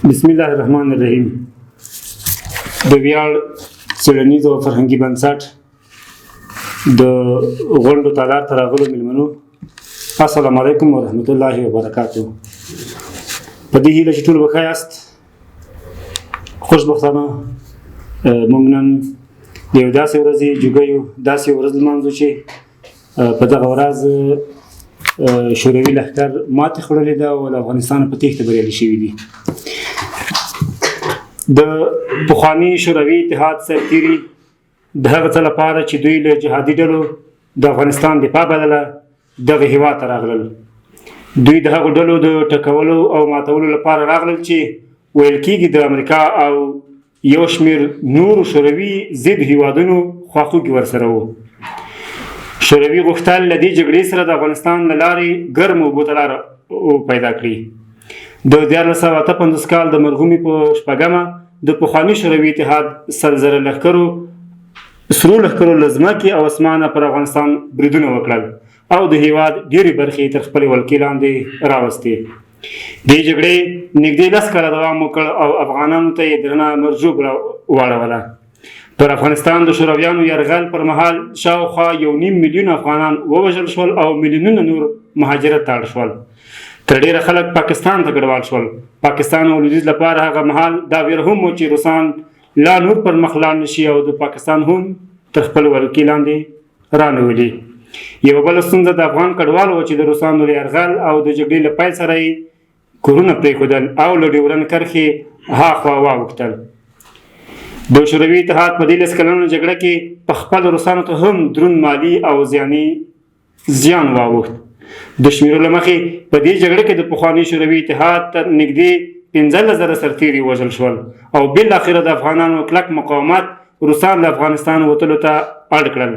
بسم الله الرحمن الرحیم. د ویاړ څېړنیز او فرهنګي بنسټ د غونډو تالار ته راغلو مېلمنو، السلام علیکم ورحمت الله وبرکاته. په دې هیله چې ټول به ښه یاست. خوشبختانه موږ نن د یو داسې ورځې جوګه یو، داسې ورځ لمانځو چې په دغه ورځ شوروي لښکر ماتې خوړلې ده او له افغانستانه په تېښته بریالي شوي دي. د پخواني شوروي اتحاد سرتیري د هغه څه لپاره چې دوی له جهادي ډلو د افغانستان دفاع بلله، دغه هیواد ته راغلل. دوی د هغو ډلو د ټکولو او ماتولو لپاره راغلل چې ویل کېږي د امریکا او یو شمېر نورو شوروي ضد هیوادونو خواخوږي ورسره وو. شوروي غوښتل له دې جګړې سره د افغانستان له لارې ګرمو اوبو ته لاره پیدا کړي. د 1358 کال د مرغومي په شپږمه د پخواني شوروي اتحاد 100,000 لښکرو، سرو لښکرو له ځمکې او اسمانه پر افغانستان بریدونه وکړل او د هیواد ډېرې برخې تر خپلې ولکې لاندې راوستې. دې جګړې نږدې 10 کاله دوام وکړ او افغانانو ته یې درنه مرګ ژوبله واړوله. پر افغانستان د شورویانو یرغل پر مهال شاوخوا 1.5 میلیون افغانان ووژل شول او میلیونونه نور مهاجرت ته اړ شول. تر ډېره خلک پاکستان ته کډوال شول. پاکستان او لویدیځ لپاره هغه مهال دا ویر هم و چې روسان لا نور پر مخ لاړ نه شي او د پاکستان هم تر خپل ولکې لاندې رانولي. یوه بله ستونزه د افغان کډوالو وه چې د روسانو له یرغل او د جګړې له پیل سره یې کورونه پرېښودل او له ډیورنډ کرښې هاخوا واوښتل. د شوروي اتحاد په دې 10 کلنه جګړه کې په خپل روسانو ته هم دروند مالي او زیاني زیان واوښت. د شمیرو له مخې په دې جګړه کې د پخواني شوروي اتحاد تر نږدې 15,000 سرتیري وژل شول او بالاخره د افغانانو کلک مقاومت روسان له افغانستان وتلو ته اړ کړل.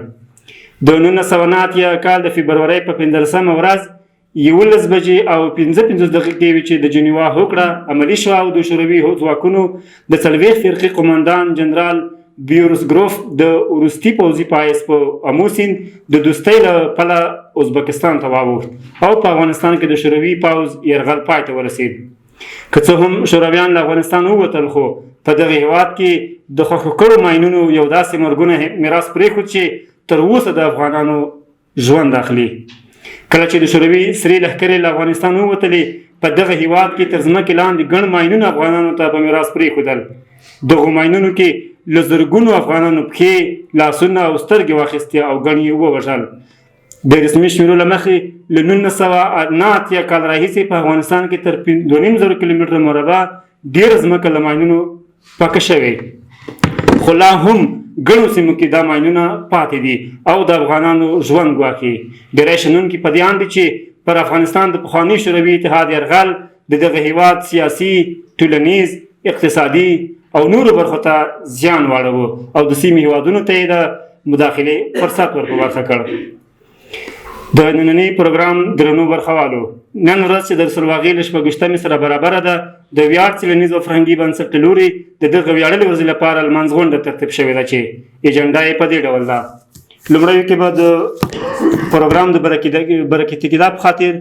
د 1989 کال د فبرورۍ په 15مه ورځ 11 بجې او 55 دقیقې وې چې د جنیوا هوکړه عملي شوه او د شوروي ځواکونو د 40 فرقې قومندان جنرال بیورس ګروف د وروستي پوځي پایس په امو سیند د دوستۍ له پله ازبکستان ته واوښت او په افغانستان کې د شوروي پوځ یرغل پای ته ورسید. که څه هم شورویان له افغانستان ووتل، خو په دغه هیواد کې د ښخو کړو ماینونو یو داسې مرګونه میراث پرېښود چې تر اوسه د افغانانو ژوند اخلي. کله چې د شوروي سرې لښکرې له افغانستان ووتلې، په دغه هیواد کې تر ځمکې لاندې ګڼ ماینونه افغانانو ته په میراث پرېښودل. دغو ماینونو کې له زرګونو افغانانو پښې، لاسونه او سترګې واخیستې او ګڼ یې ووژل. د رسمي شمیرو له مخې له 1989 کال راهیسې په افغانستان کې تر 5,500 کیلومتره مربع ډېره ځمکه له ماینونو پاکه شوې، خو لا هم ګڼو سیمو کې دا ماینونه پاتې دي او د افغانانو ژوند ګواښي. ډېری شنونکي په دې اند دي چې پر افغانستان د پخواني شوروي اتحاد یرغل د دغه هیواد سیاسي، ټولنیز، اقتصادي او نورو برخو ته زیان واړوه او د سیمې هیوادونو ته یې د مداخلې فرصت ور په برخه کړ. د ننني پروګرام درنو برخوالو، نن ورځ چې د سلواغې له 26مې سره برابره ده، د ویاړ څېړنیز او فرهنګي بنسټ له لوري د دغه ویاړلې ورځې لپاره لمانځغونډه ترتیب شوې ده چې ایجنډا یې په دې ډول ده. لومړیو کې به د پروګرام د برکتي کېدا په خاطر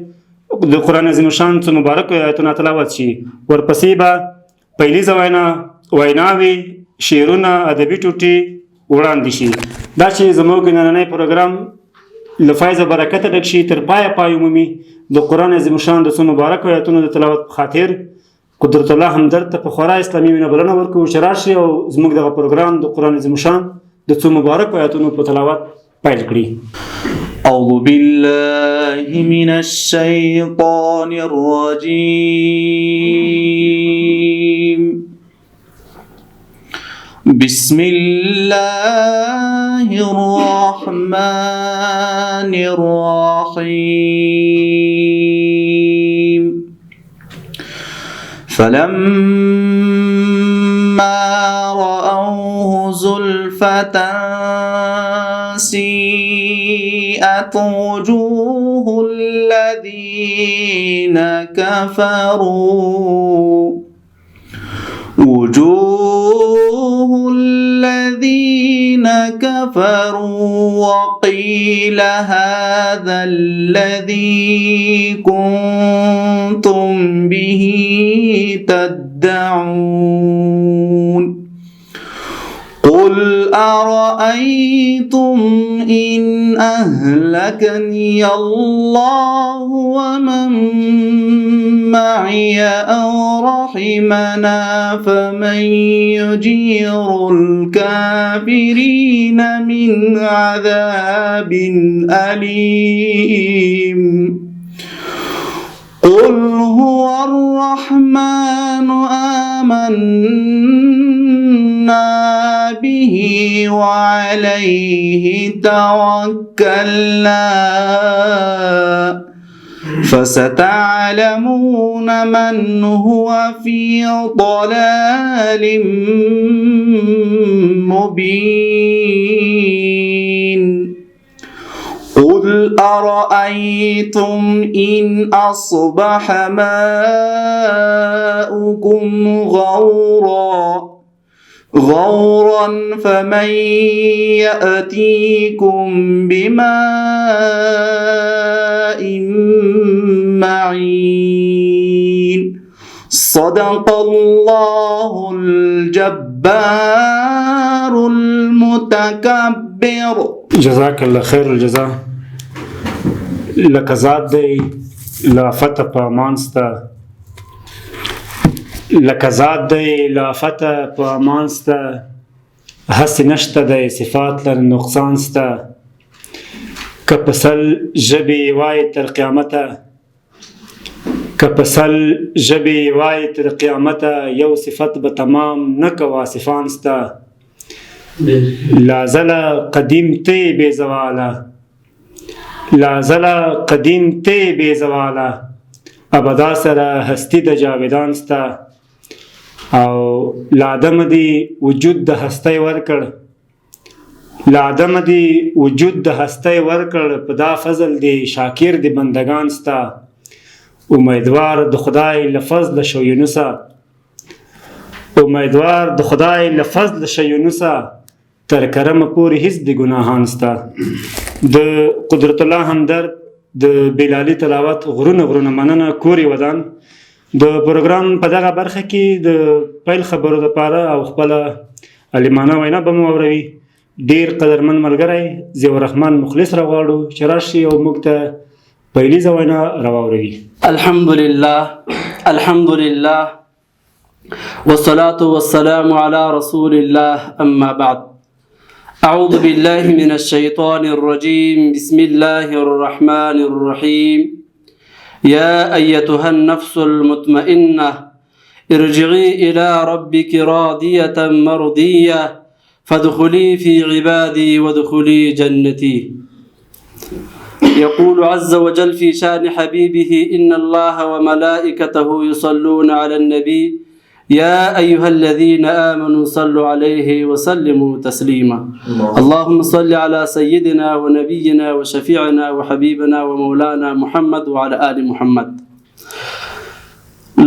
د قرآن عظیم الشان څو مبارکو آیتونه تلاوت شي. ورپسې به پیلیزه وینا، ویناوې، شعرونه، ادبي ټوټې وړاندې شي. دا چې زموږ نننی پروګرام له فیض او برکته ډک شي، تر پایه پای ومومي، د قرآن عظیم الشان د څو مبارکو آیتونو د تلاوت په خاطر قدرت الله همدرد ته په خورا اسلامي مینه بلنه ورکوو چې راشي او زموږ دغه پروګرام د قرآن عظیم الشان د څو مبارکو آیتونو په تلاوت پیل کړي. أعوذ بالله من الشيطان الرجيم. بسم الله الرحمن الرحيم. فلما رأوه زلفة سيئت وجوه الذين كفروا وجوه الذين كفروا وقيل هذا الذي كنتم به تدعون. تدعون. قل أرأيتم إن أهلكني الله ومن معي أو رحمنا فمن يجير الكافرين من عذاب أليم. قل هو الرحمن آمنا به وعليه توكلنا فستعلمون من هو في ضلال مبين. قل أرأيتم إن أصبح ماؤكم غورا فمن يأتيكم بماء معين. صدق الله الجبار المتكبر. جزاک الله خیر الجزا. لکه ذات دی له افته په امان سته، لکه ذات دی له افته په امان سته، هسې نشته دی صفات لره نقصان سته. که په سل ژبې وای تر قیامته، که په سل ژبې وای تر قیامته، یو صفت به تمام نه که واصفان سته. لا زله قدیم ته بې زواله، لا زله قدیم ته بې زواله، ابدا سره هستی د جاویدان سته. او له عدمه دې وجود د هستۍ ورکړ، له عدمه دې وجود د هستۍ ورکړ، په دا فضل دې شاکر دې بندگان سته. امیدوار د خدای له فضله شو یونسه، امیدوار د خدای له فضله شو یونسه، تر کرمه پورې هیڅ د ګناهان سته. د قدرت الله همدرد د بلالي تلاوت غرونه غرونه مننه، کور یې ودان. د پروګرام په دغه برخه کې د پیل خبرو لپاره او خپله عالمانه وینا به مو واوروي ډیر قدرمن ملګری ضیاء الرحمن مخلص راغواړو چې راشي او موږ ته پیلیزه وینا راواوروي. الحمد لله، الحمد لله، والصلاة والسلام على رسول الله، أما بعد. أعوذ بالله من الشيطان الرجيم، بسم الله الرحمن الرحيم. يا أيتها النفس المطمئنة ارجعي إلى ربك راضية مرضية فادخلي في عبادي وادخلي جنتي. يقول عز وجل في شان حبيبه: إن الله وملائكته يصلون على النبي يا أيها الذين آمنوا صلوا عليه وسلموا تسليما. اللهم صل على سيدنا ونبينا وشفيعنا وحبيبنا ومولانا محمد وعلى آل محمد.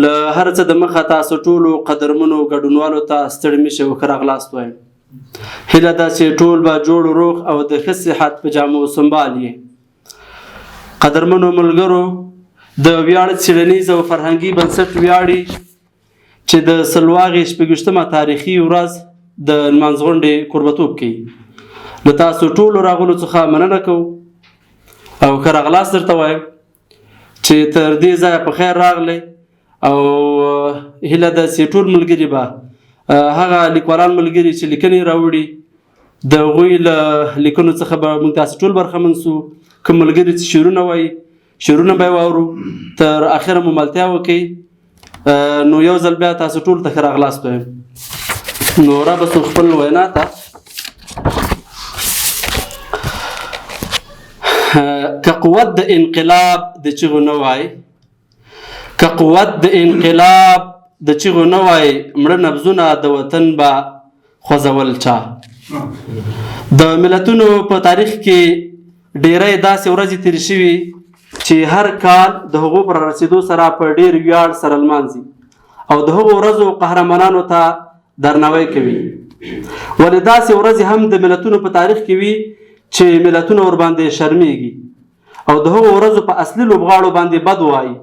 له هر څه د مخه تاسو ټولو قدرمنو ګډونوالو ته ستړي مه شئ او ښه راغلاست وایم. هیله ده چې ټول به جوړ روغ او د ښه صحت په جامو سمبال یې. قدرمنو ملګرو، د ویاړ څېړنیز او فرهنګي بنسټ ویاړي چې د سلواغې 26مه تاریخي ورځ د نمانځغونډې کوربتوب کوي. له تاسو ټولو راغلو څخه مننه کوو او ښه راغلاست درته وایم چې تر دې ځایه په خیر راغلی، او هیله ده چې ټول ملګري به هغه لیکوالان ملګري چې لیکنې راوړي د هغوی له لیکنو څخه به موږ تاسو ټول برخمن سو. کوم ملګري چې شعرونه وایي شعرونه به یې واورو، تر اخره مو ملتیا وکړئ. نو یو ځل بیا تاسو ټول ته ښه راغلاست وایم. نو را به سو خپل وینا ته. که قوت د انقلاب د چیغو نه وای، که قوت د انقلاب د چیغو نه وای، مړه نبضونه د وطن به خوځول چا. د ملتونو په تاریخ کې ډیری داسې ورځې تېرې شوي چې هر کال د هغو پر رسېدو سره په ډېر ویاړ سره لمانځي او د هغو ورځو قهرمانانو ته درناوی کوي. ولې داسې ورځې هم د ملتونو په تاریخ کې وي چې ملتونه ورباندې شرمېږي او د هغو ورځو په اصلي لوبغاړو باندې بد وایي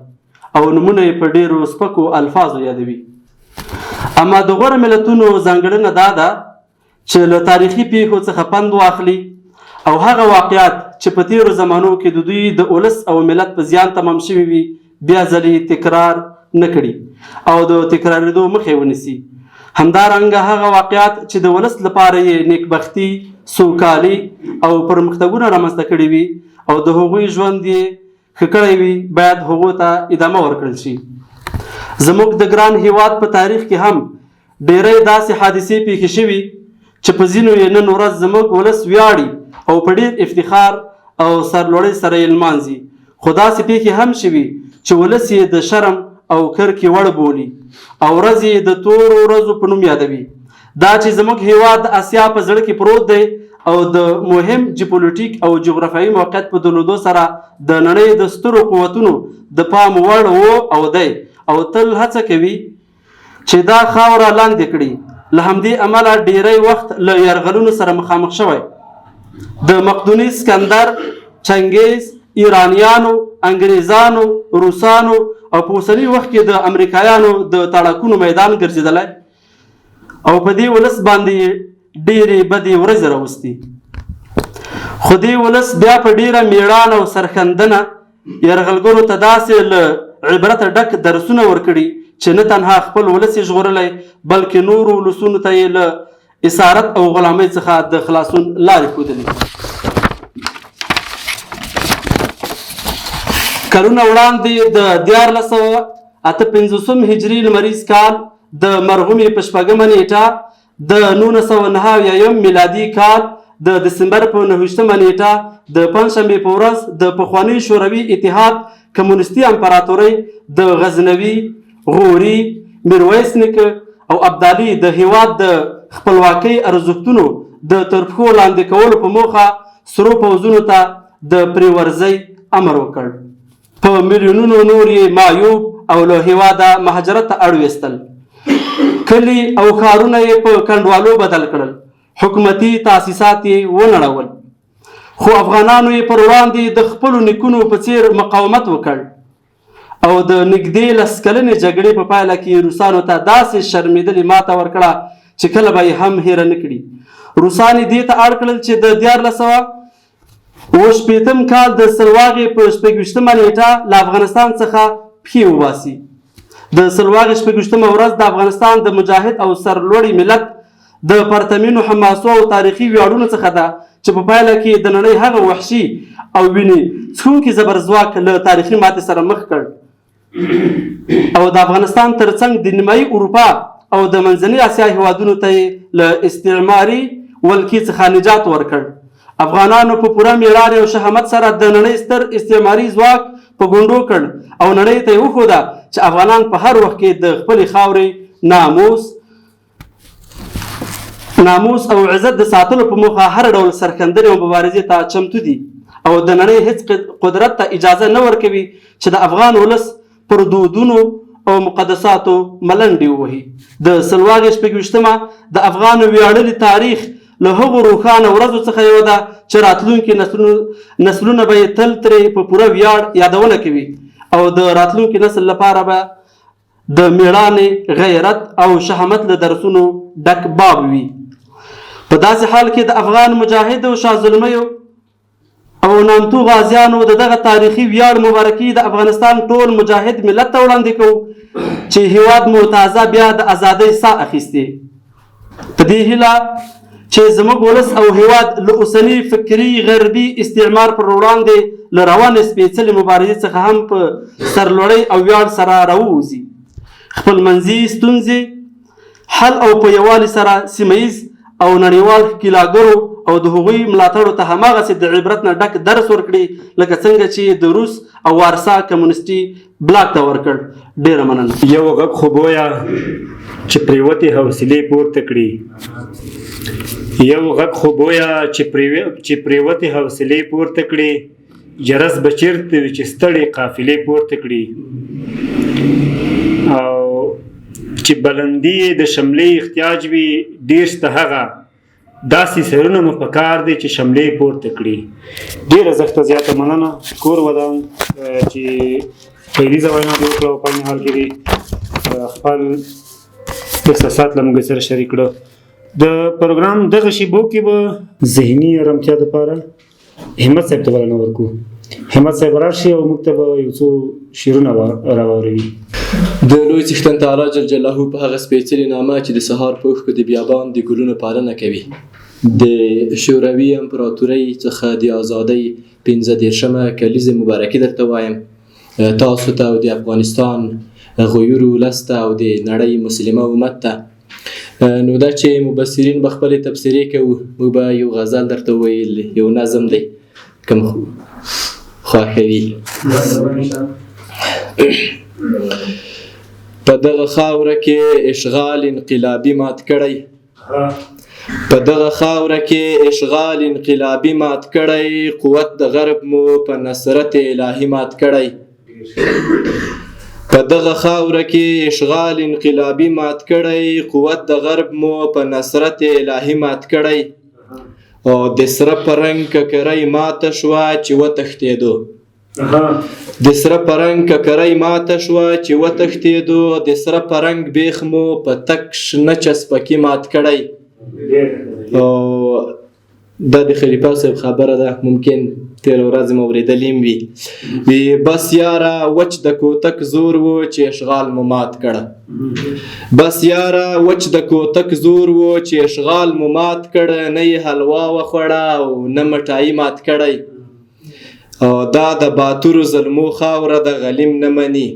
او نومونه یې په ډېرو سپکو الفاظو یادوي. اما د غوره ملتونو ځانګړنه دا ده چې له تاریخي پیښو څخه پند واخلي او هغه واقعات چې په تیرو زمانو کې د دوی د ولس او ملت په زیان تمام شوي وي بیا ځلې تکرار نه کړي او د تکرارېدو مخه یې ونیسي. همدارنګه هغه واقعات چې د ولس لپاره یې نیکبختي، سوکالي او پرمختګونه رامنځته کړي وي او د هغوی ژوند یې ښه کړی وي باید هغو ته ادامه ورکړل شي. زموږ د ګران هیواد په تاریخ کې هم ډیری داسې حادثې پیښې شوي چې په ځینو یې نن ورځ زموږ ولس ویاړي او په ډیر افتخار او سرلوړۍ سره یې لمانځي، خو داسې پیښې هم شوي چې ولس یې د شرم او کرکې وړ بولي او ورځ یې د تورو ورځو په نوم یادوي. دا چې زموږ هیواد د اسیا په زړه کې پروت دی او د مهم جیوپولیټیک او جغرافیایي موقعیت په درلودو سره د نړۍ د سترو قوتونو د پام وړ و او دی او تل هڅه کوي چې دا خاوره لاندې کړي، له همدې امله ډیری وخت له یرغلونو سره مخامخ شوی. د مقدوني سکندر، چنګیز، ایرانیانو، انګریزانو، روسانو او په اوسني وخت کې د امریکایانو د تړکونو میدان ګرځېدلی او په دې ولس باندې یې ډېرې بدې ورځې راوستي. خو دې ولس بیا په ډېره میړانه او سرښندنه یرغلګرو ته داسې له عبرته ډک درسونه ورکړي چې نه تنها خپل ولس یې ژغورلی بلکې نورو ولسونو ته یې له اسارت او غلامۍ څخه د خلاصون لارې ښودلې. کلونه وړاندې د 1358 هجري لمریز کال د مرغومې په 6مه نیټه، د 1979 میلادي کال د دسمبر په 29مه نیټه د پنجشنبې په ورځ د پخواني شوروي اتحاد کمونستي امپراتورۍ د غزنوي، غوري، میرویس نیکه او ابدالي د هیواد د خپلواکۍ ارزښتونو د تر پښو لاندې کولو په موخه سرو پوځونو ته د پرېورځۍ امر وکړ. په میلیونونو نور یې معیوب او له هیواده مهاجرت ته اړ ویستل. کلي او ښارونه یې په کنډوالو بدل کړل، حکومتي تاسیسات یې ونړول، خو افغانانو یې پر وړاندې د خپلو نیکونو په څیر مقاومت وکړ او د نږدې 10 کلنې جګړې په پایله کې روسانو ته داسې شرمېدلې ماته ورکړه چې کله به یې هم هېره نه کړي. روسان یې دې ته اړ کړل چې د 1367 کال د سلواغې په 26مه نیټه له افغانستان څخه پښې وباسي. د سلواغې 26مه ورځ د افغانستان د مجاهد او سرلوړي ملت د پرتمینو حماسو او تاریخي ویاړونو څخه ده چې په پایله کې د نړۍ هغه وحشي او وینې څښونکي زبرځواک له تاریخي ماتې سره مخ کړ او د افغانستان ترڅنګ د نیمایي اروپا او د منځنۍ اسیا هیوادونو ته یې له استعماري ولکې څخه نجات ورکړ. افغانانو په پوره میړانې او شهامت سره د نړۍ ستر استعماري ځواک په ګونډو کړ او نړۍ ته یې وښوده چې افغانان په هر وخت کې د خپلې خاورې ناموس او عزت د ساتلو په موخه هر ډول سرښندنې او مبارزې ته چمتو دي او د نړۍ هیڅ قدرت ته اجازه نه ورکوي چې د افغان ولس پر دودونو او مقدساتو ملنډې ووهي. د سلواغې 26مه د افغان ویاړلي تاریخ له هغو روښانه ورځو څخه یوه ده چې راتلونکي نسلونه به یې تل ترې په پوره ویاړ یادونه کوي او د راتلونکي نسل لپاره به د میړانې، غیرت او شهامت له درسونو ډک باب وي. په داسې حال کې د افغان مجاهدو شاه زلمیو او نامتو غازیانو د دغه تاریخي ویاړ مبارکي د افغانستان ټول مجاهد ملت ته وړاندې کوو چې هیواد مو تازه بیا د ازادۍ ساه اخیستې. په دې هیله چې زموږ ولس او هیواد له اوسني فکري غربي استعمار پر وړاندې له روانې سپېڅلې مبارزې څخه هم په سرلوړۍ او ویاړ سره راووځي، خپل منځي ستونزې حل او په یووالي سره سیمه ییز او نړیوال ښکیلاګرو او د هغوی ملاتړو ته هماغسې د عبرت نه ډک درس ورکړي لکه څنګه چې د روس او وارسا کمونستي بلاک ته ورکړ. ډېره مننه. یو غږ خو بویه چې پریوتې حوصلې پورته کړي، یو غږ خو بویه چې پریوتې حوصلې پورته کړي، جرس به چېرته وي چې ستړې قافلې پورته کړي، او چې بلندي یې د شملې احتیاج وي ډېر شته هغه داسې سرونه مو پکار دي چې شملې پورته کړي. ډېره زښته زیاته مننه، کور ودان چې پیلیزه وینا دې وکړه او په عین حال کې دې خپل احساسات له موږ سره شریک کړو. د پروګرام دغه شیبو کې به ذهني ارامتیا دپاره همت صاحب ته بلنه ورکو. همت صاحب راشي او موږ ته به یو څو شعرونه راواوروي. د لوی څښتن تعالی جل جلاله په هغه سپېڅلي نامه چې د سهار په اوښکو د بیابان د ګلونو پالنه کوي، د شوروي امپراتورۍ څخه د ازادۍ 35مه کلیزې مبارکي درته وایم، تاسو ته او د افغانستان غیور ولس ته او د نړۍ مسلمه امت ته. نو دا چې مبصرین به خپلې تبصرې کوو، موږ به یو غزل درته وویل، یو نظم دی کوم خوښوي. په دغه خاوره کې اشغال انقلابي مات کړی، په دغه خاوره کې اشغال انقلابي مات کړی، قوت د غرب مو په نصرت الهي مات کړی. په دغه خاوره کې اشغال انقلابي مات کړی، قوت د غرب مو په نصرت الهي مات کړی. او د سره په رنګ ککرۍ ماته شوه چې وتښتېدو، د سره په رنګ ککرۍ ماته شوه چې وتښتېدو، د سره په رنګ بیخ مو په تک شنه چسپکي مات کړی. او دا د خلیفه صاحب خبره ده، ممکن تېره ورځ مو اورېدلې هم وي. وي بس یاره وچ د کوتک زور و چې اشغال مو مات کړه، بس یاره وچ د کوتک زور و چې اشغال مو مات کړه، نه یې حلوا وخوړه او نه مټایي مات کړی. او دا د باتورو زلمو خاوره د غلیم نه مني،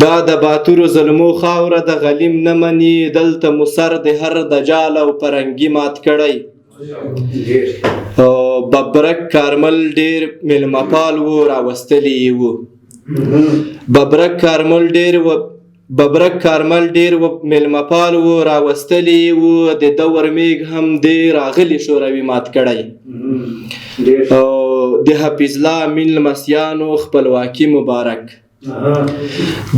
دا د باتورو زلمو خاوره د غلیم نه مني، دلته مو سر د هر دجال او پرنګي مات کړی. او ببرک کارمل ډیر میلمهپال و، راوستلی یې وو. ببرک کارمل ډیر و، ببرک کارمل ډیر میلمهپال و، راوستلی یې وو. د ده ورمېږ هم دی راغلي شوروي مات کړی. او د حفیظ الله امین لمسیانو خپلواکي مبارک،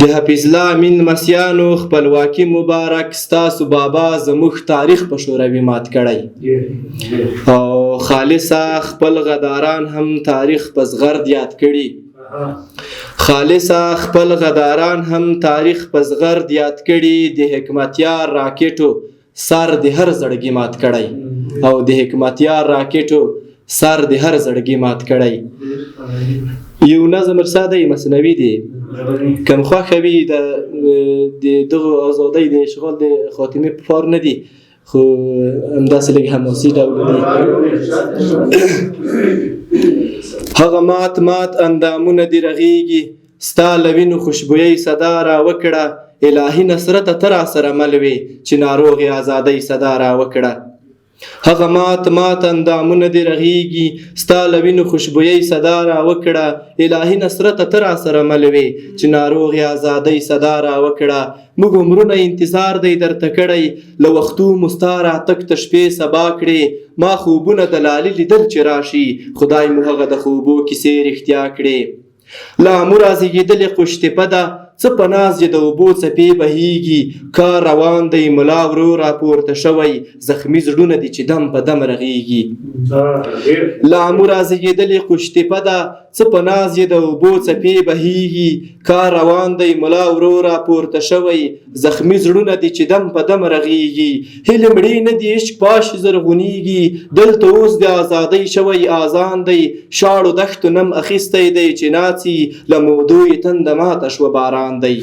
د حفیظ الله امین لمسیانو خپلواکي مبارک، ستاسو بابا زموږ تاریخ په شوروي مات کړی. او خالصه خپل غداران هم تاریخ په زغرد یاد کړي، خالصه خپل غداران هم تاریخ په زغرد یاد کړي، د حکمتیار راکټو سر د هر زړګي مات کړی، او د حکمتیار راکټو سر د هر زړګي مات کړی. یو نظم ساده مثنوي دی، کم خوښه وي د دغه ازادۍ د اشغال د خاتمې په پار نه دي، خو همداسې لږ حماسي ډول دي. هغه مات مات اندامونه دي رغېږي، ستا له وینو خوشبویۍ صدا را وکړه، الهي نصرته ته راسره مل وې چې ناروغې ازادۍ صدا را وکړه. هغه مات مات اندامونه دي رغېږي، ستا له وینو خوشبویۍ صدا را وکړه، الهي نصرته ته راسره مل وې چې ناروغې ازادۍ صدا را وکړه. موږ عمرونه انتظار دی درته کړی، له وختو مو ستا راتګ ته شپې سبا کړې، ما خوبونه د لالي لیدل چې راشي، خدای مو هغه د خوبو کیسې رښتیا کړې. له آمو رازېږېدلې قوشتېپه ده، څه په ناز یې د اوبو څپې بهیږي، کار روان دی ملا ورو راپورته شوی، زخمي زړونه دي چې دم په دم رغېږي. له آمو رازېږېدلې قوشتېپه ده، څه په ناز یې د اوبو څپې بهیږي، کار روان دی ملا ورو راپورته شوی، زخمي زړونه دي چې دم په دم رغېږي. هیلې مړې نه دي عشق پاشي زرغونېږي، دلته اوس د ازادۍ شوی اذان دی، شاړو دښتو نم اخیستی دی چې ناڅي، له مودو یې تنده ماته شوه باران دی.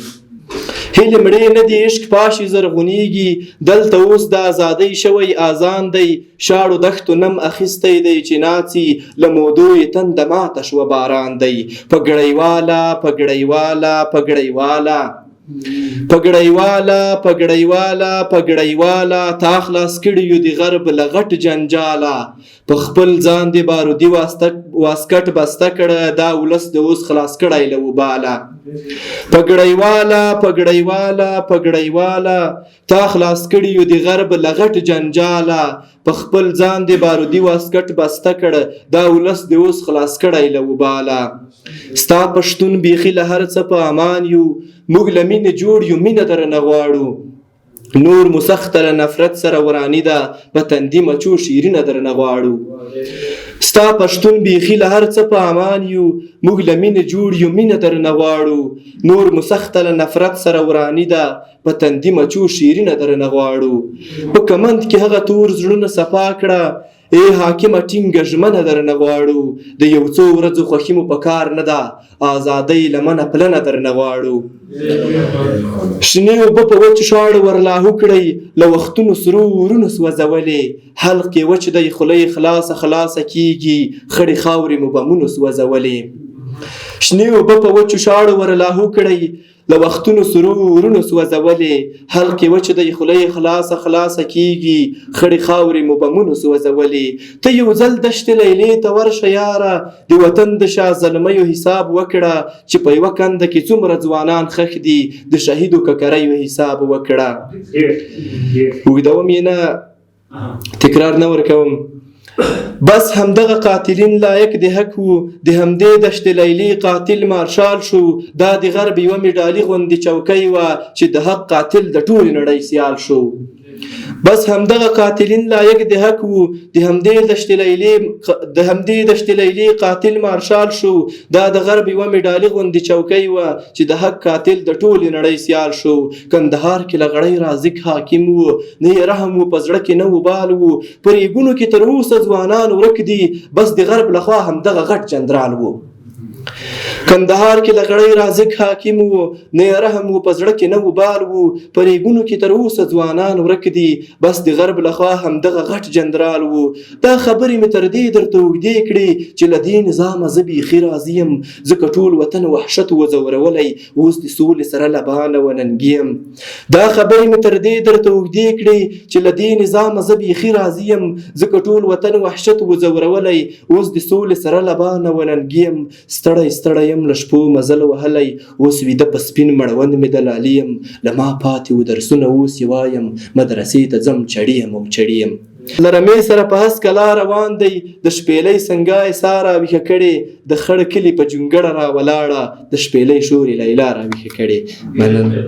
هیلې مړې نه دي عشق پاشي زرغونېږي، دلته اوس د ازادۍ شوی اذان دی، شاړو دښتو نم اخیستی دی چې ناڅي، له مودو یې تنده ماته شوه باران دی. پګړیواله پګړیواله پګړیواله پګړیواله پګړیواله پګړیواله، تا خلاص کړي یو د غرب له غټ جنجاله، په خپل ځان دې بارودي واسکټ بسته کړه، دا ولس د اوس خلاص کړی له وباله. پګړیواله پګړیواله پګړیواله، تا خلاص کړي یو د غرب له غټ جنجاله، په خپل ځان دې بارودي واسکټ بسته کړه، دا ولس دې اوس خلاص کړی له وباله. ستا پښتون بیخي له هر څه په امان یو، موږ له مینې جوړ یو مینه درنه غواړو، نور مو سخته له نفرت سره وراني ده، په تندي مچو شیرینه درنه غواړو. ستا پښتون بیخي له هر څه په امان یو، موږ له مینې جوړ یو، مینه درنه غواړو. نور مو سخته له نفرت سره وراني ده، په تندي مچو شیرینه درنه غواړو. په کمند کې هغه تور زړونه صفا کړه، ای حاکمه ټینګه ژمنه درنه غواړو. د یو څو ورځو خوښي مو په کار نه ده، ازادۍ لمنه پلنه درنه غواړو. شنې اوبه په وچو شاړو ورلاهو کړئ، له وختونو سرو اورونو سوځولې. حلق یې وچ دی، خوله یې خلاصه خلاصه کیږي، خړې خاورې مو بمونو سوځولې. شنې اوبه په وچو شاړو ورلاهو کړئ، له وختونو سرو اورونو سوځولې. حلق یې وچ دی، خوله یې خلاصه خلاصه کیږي، خړې خاورې مو بمونو سوځولې. ته یو ځل دشتې لیلې ته ورشه یاره، د وطن د شاه زلمیو حساب وکړه، چې په یوه کنده کې څومره ځوانان ښخ دي، د شهیدو ککریو حساب وکړه. اوږدوم یې نه، تکرار نه ورکوم. بس همدغه قاتلین لایق د حق وو، د همدې دشت لیلې قاتل مارشال شو. دا د غرب یوه مډالي غوندې چوکۍ وه، چې د حق قاتل د ټولې نړۍ سیال شو. بس همدغه قاتلین لایق د حق وو، د همدې دشت لیلې قاتل مارشال شو. دا د غرب یوه مډالي غوندې چوکۍ وه، چې د حق قاتل د ټولې نړۍ سیال شو. کندهار کې لغړی رازق حاکم وو، نه یې رحم و په زړه کې نه وبال وو. په ریګونو کې تر اوسه ځوانان ورک دي، بس د غرب لخوا همدغه غټ جنرال وو. کندهار کې لغړی رازق حاکم وو، نه یې رحم و په زړه کې نه وبال وو. په ریګونو کې تر اوسه ځوانان ورک دي، بس د غرب لخوا همدغه غټ جنرال وو. دا خبرې مې تر دې درته اوږدې کړې، چې له دې نظامه زه بیخي راضي یم، ځکه ټول وطن وحشت و ځورولی، اوس د سولې سره لبانه و ننګي یم. دا خبرې مې تر دې درته اوږدې کړې، چې له دې نظامه زه بیخي راضي یم، ځکه ټول وطن وحشت و ځورولی، اوس د سولې سره لبانه و ننګي یم. ستړی ستړی یم له شپو مزل وهلی، اوس ویده په سپین مړوند مې دلالي یم. له ما پاتې و درسونه اوس یې وایم، مدرسې ته ځم چړي یم او چړي یم. له رمې سره په هسکه لار روان دی، د شپېلۍ سنګا یې سا راویښه کړې، د خړ کلي په جونګړه را ولاړه، د شپېلۍ شورې لیلا راویښه کړې. مننه.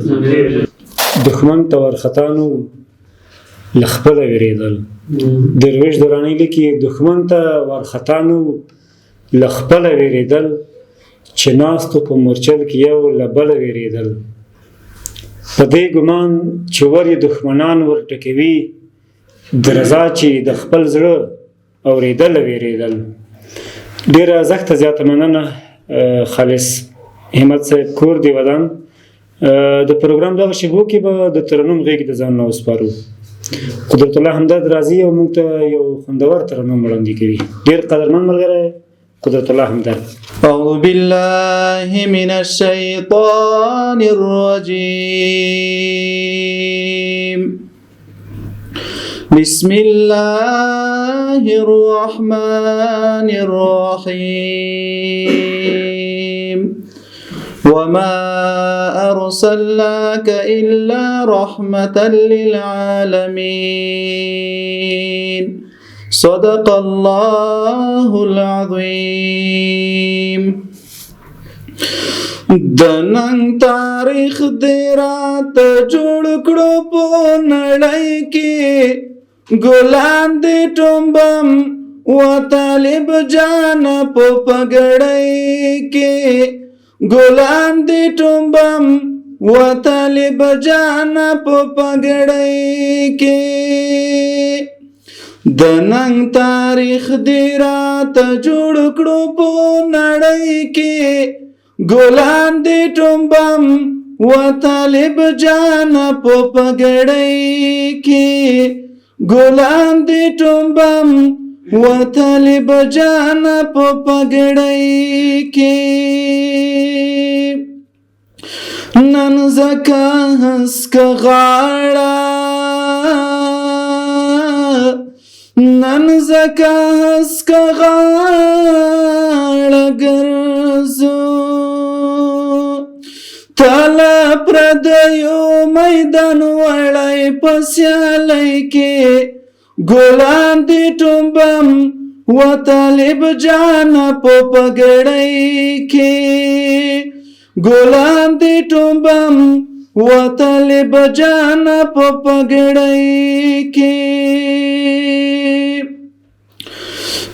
دښمن ته وارخطا نه وو، له خپله وېرېدل. درویش درانی لیکي، دښمن ته وارخطا نه وو، له خپله وېرېدل، چې ناستو په مورچل کې یو له بله وېرېدل. په دې ګمان چې ور یې دښمنان ور ټکوي، درزا چې د خپل زړه اورېدله وېرېدل. ډېره زښته زیاته مننه خالص همت صاحب، کور دې ودان. د پروګرام دغه شیبو کې به د ترنم غېږ د ځان نه وسپارو. قدرت الله همدرد راځي او موږ ته یو خوندور ترنم وړاندې کوي. ډېر قدرمن ملګری قدرت الله همدرد. أعوذ بالله من الشيطان الرجيم. بسم الله الرحمن الرحيم. وما أرسلناك إلا رحمة للعالمين. صدق الله العظيم. د نن تاریخ دې راته جوړ کړو په نړۍ کې، ګلان دې ټومبم و طالب جان په پګړۍ کې، ګلان دې ټومبم و طالب جان په پګړۍ کې. د ننګ تاریخ دې راته جوړ کړو په نړۍ کې، ګلان دې ټومبم و طالب جان په پګړۍ کې، ګلان دې ټومبم و طالب جان په پګړۍ کې. نن زکه هسکه غاړه، نن زکه هسکه غاړه ګرځو، تله پردیو میدان وړی په سیالۍ کې، ګلان دې ټومبم و طالب جان په پګړۍ کې، ګلان دې ټومبم و طالب جان په پګړۍ کې.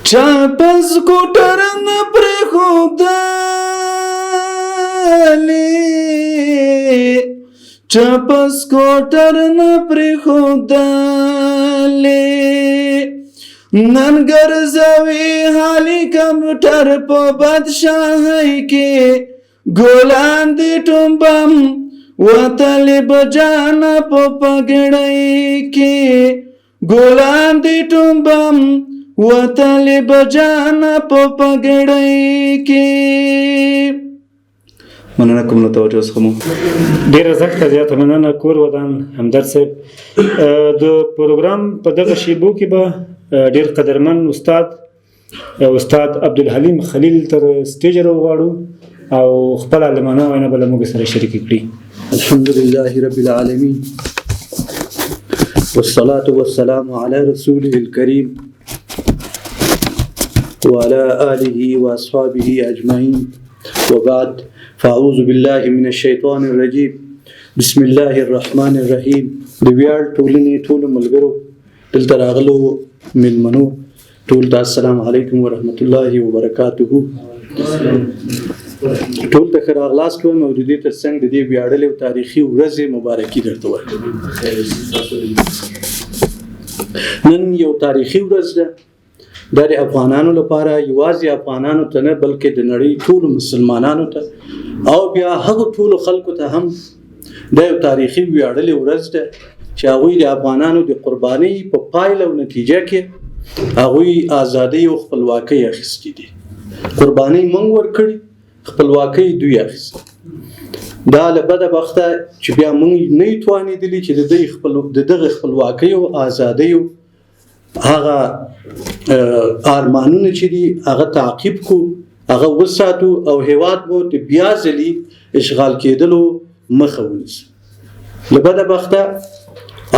چا پس کوټر نه پرېښودلې، چا پس کوټر نه پرېښودلې. نن ګرځوي هالي کمپیوټر په بادشاهۍ کې، ګلان دي ټومبم وتلې بجانه په پګړۍ کې، ګلان دي ټومبم وتلې بجانه په پګړۍ کې. مننه کوم له توجه څخه مو. ډیره زښته زیاته مننه، کور ودان همدرد صاحب. د پروګرام په دغه شیبو کې به ډیر قدرمن استاد استاد عبدالحلیم خلیل تر سټیج راوغواړو او خپل عالمانه وینا به له موږ سره شریکې کړي. الحمد لله رب العالمين، والصلاة والسلام على رسوله الكريم وعلى آله وأصحابه أجمعين، وبعد، فأعوذ بالله من الشيطان الرجيم، بسم الله الرحمن الرحيم. د ویاړ ټولنې ټولو ملګرو، دلته راغلو میلمنو، ټول ته السلام علیکم ورحمت الله وبرکاته. ټول ته ښه راغلاست وایم او د دې ترڅنګ د دې ویاړلې او تاریخي ورځې مبارکي درته وایم. نن یو تاریخي ورځ ده. دا د افغانانو لپاره، یوازې افغانانو ته نه، بلکې د نړۍ ټولو مسلمانانو ته او بیا هغو ټولو خلکو ته هم دا یو تاریخي ویاړلې ورځ ده چې هغوی د افغانانو د قربانۍ په پایله او نتیجه کې هغوی ازادۍ او خپلواکۍ اخیستې دي. قربانۍ موږ ورکړي، خپلواکۍ دوی اخیستې. دا له بده بخته چې بیا موږ نه یو توانېدلي چې د دغه خپلواکۍ او ازادیو هغه ارمانونه چې دي هغه تعقیب کو، هغه وساتو او هیواد مو د بیا ځلي اشغال کېدلو مخه ونیسو. له بده بخته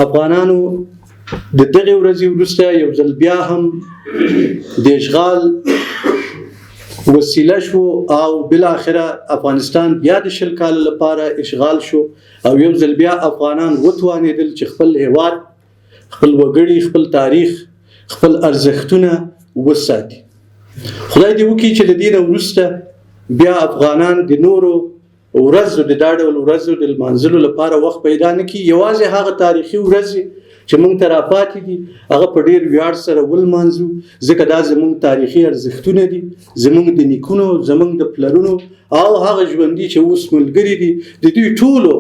افغانانو د دغې ورځې وروسته یو ځل بیا هم د اشغال وسیله شو او بالاخره افغانستان بیا د 20 کال لپاره اشغال شو او یو ځل بیا افغانان وتوانېدل چې خپل هیواد، خپل وګړي، خپل تاریخ، خپل ارزښتونه وساتي. خدای دې وکړي چې له دې نه وروسته بیا افغانان د نورو ورځو، د دا ډول ورځو د لمانځلو لپاره وخت پیدا نه کړي. یوازې هغه تاریخي ورځې چې موږ ته راپاتې دي هغه په ډېر ویاړ سره ولمانځو، ځکه دا زموږ تاریخي ارزښتونه دي، زموږ د نیکونو، زموږ د پلرونو او هغه ژوندي چې اوس ملګري دي د دوی ټولو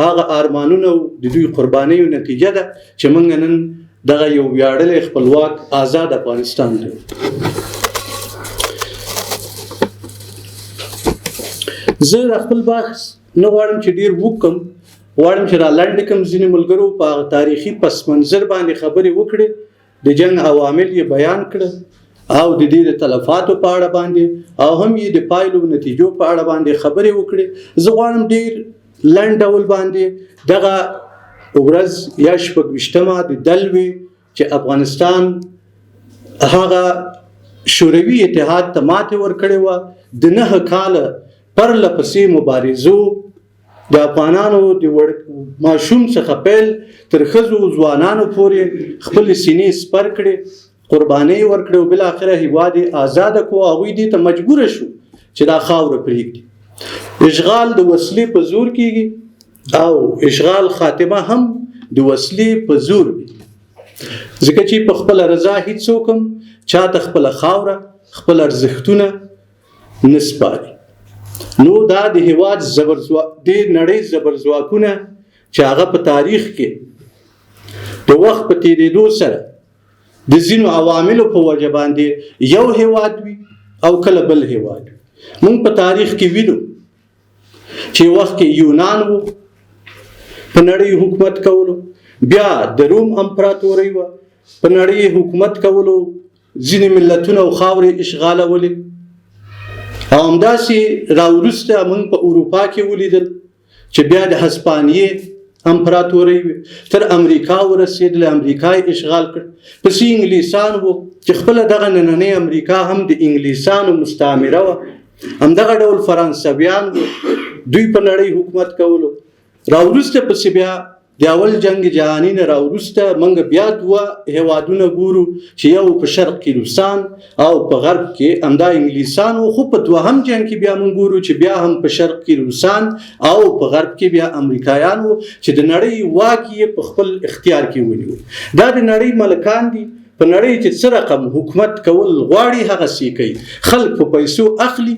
هغه ارمانونه او د دوی قربانیو نتیجه ده چې موږ نن دغه یو ویاړلی خپلواک آزاد افغانستان لرو. زه د خپل بحث نه غواړم چې ډیر وکم، غواړم چې را لنډ کړم. ځینې ملګرو په هغه تاریخي پس منظر باندې خبرې وکړې، د جنګ عوامل یې بیان کړه او د دې د تلفاتو په اړه باندې او هم یې د پایلو نتیجو په اړه باندې خبرې وکړې. زه غواړم ډیر لنډ ډول باندې دغه ورځ یا 26مه د دلوې چې افغانستان هغه شوروي اتحاد ته ماتې ورکړې وه، د 9 کاله پرله پسې مبارزو د افغانانو د ماشوم څخه پیل تر ښځو ځوانانو پورې خپلې سینې سپر کړې، قربانۍ ورکړې او بالاخره هیواد یې ازاده کړو. هغوی دې ته مجبوره شو چې دا خاوره پرېږدي. اشغال د وسلې په زور کیږي او اشغال خاتمه هم د وسلې په زور وي، ځکه چې په خپله رضا هیڅوک هم چاته خپله خاوره، خپل ارزښتونه نه سپاري. نو دا د هیواد د نړۍ زبرځواکونه چې هغه په تاریخ کې د وخت په تېرېدو سره د ځینو عواملو په وجه باندې یو هیواد وي او کله بل هیواد وي. موږ په تاریخ کې وینو چې وخت کې یونان و په نړۍ حکومت کولو، بیا د روم امپراتورۍ وه په نړۍ حکومت کولو، ځینې ملتونه او خاورې اشغالولې او همداسې راوروسته موږ په اروپا کې ولیدل چې بیا د هسپانیې امپراتورۍ وې، تر امریکا ورسېدله، امریکا یې اشغال کړ. پسې انګلیسان وو چې خپله دغه نننۍ امریکا هم د انګلیسانو مستعمره وه. همدغه ډول فرانسویان وو، دوی په نړۍ حکومت کولو. راوروسته پسې بیا د اول جنګ جهاني نه راوروسته موږ بیا دوه هیوادونه ګورو چې یو په شرق کې روسان او په غرب کې همدا انګلیسان وو. خو په دوهم جنګ کې بیا موږ ګورو چې بیا هم په شرق کې روسان او په غرب کې بیا امریکایان وو چې د نړۍ واک یې په خپل اختیار کې ونیو. دا د نړۍ ملکان دي، په نړۍ چې څه رقم حکومت کول غواړي هغسې کوي، خلک په پیسو اخلي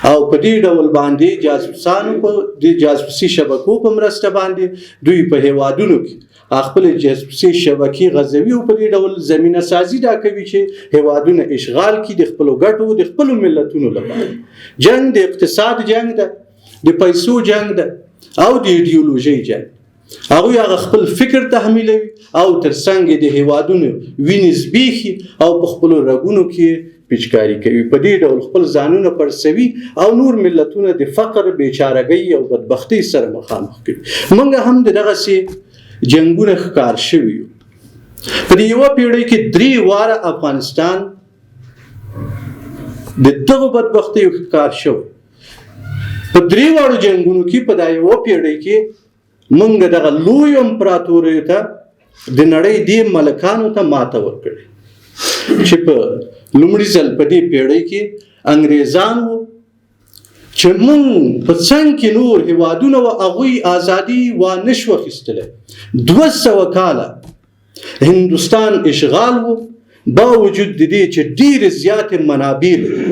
او په دې ډول باندې جاسوسانو په دې جاسوسي شبکو په مرسته باندې دوی په هیوادونو کې خپل جاسوسي شبکې غځوي او په دې ډول زمینه سازي دا کوي چې هیوادونه اشغال کړي د خپلو ګټو، د خپلو ملتونو لپاره. جنګ د اقتصاد جنګ ده، د پیسو جنګ ده او د ایډیولوژۍ جنګ. هغوی هغه خپل فکر تحمیلوي او ترڅنګ د هیوادونو وینې زبېښي او په خپلو رګونو کې پیچکاري کوي. په دې ډول خپل ځانونه پړسوي او نور ملتونه د فقر، بیچارګۍ او بدبختۍ سره مخامخ کوي. موږ هم د دغسې جنګونه ښکار شوي یو. په دې یوه پیړۍ کې درې واره افغانستان د دغو بدبختیو ښکار شوی. په درې واړو جنګونو کې په دا یوه پیړۍ کې موږ دغه لویو امپراتوریو ته د نړۍ دې ملکانو ته ماته ورکړې چې په لومړي ځل په دې پیړۍ کې انګریزان وو چې موږ په څنګ کې نور هیوادونه وه، هغوی ازادي وا نه شوه اخیستلی. 200 کاله هندوستان اشغال و، باوجود د دې چې ډېرې زیاتې منابع لري،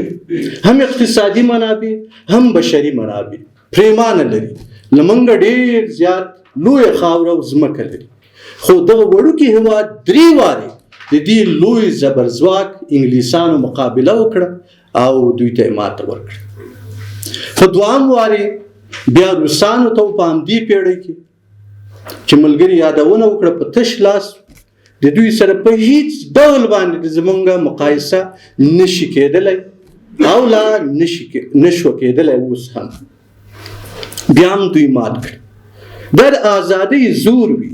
هم اقتصادي منابع هم بشري منابع پریمانه لري، له موږ ډېر زیات لویه خاوره او ځمکه لري، خو دغه وړوکي هیواد درې وارې د دې لوی زبرځواک انګلیسانو مقابله وکړه او دوی ته یې ماته ورکړه. په دوهم وارې بیا روسانو ته په همدې پیړۍ کې چې ملګري یادونه وکړه، په تش لاس د دوی سره په هیڅ ډول باندې د زمونږ مقایسه نشي کېدلی او لا نشو کېدلی اوس هم. بیا هم دوی مات کړ. دا د ازادۍ زور وي،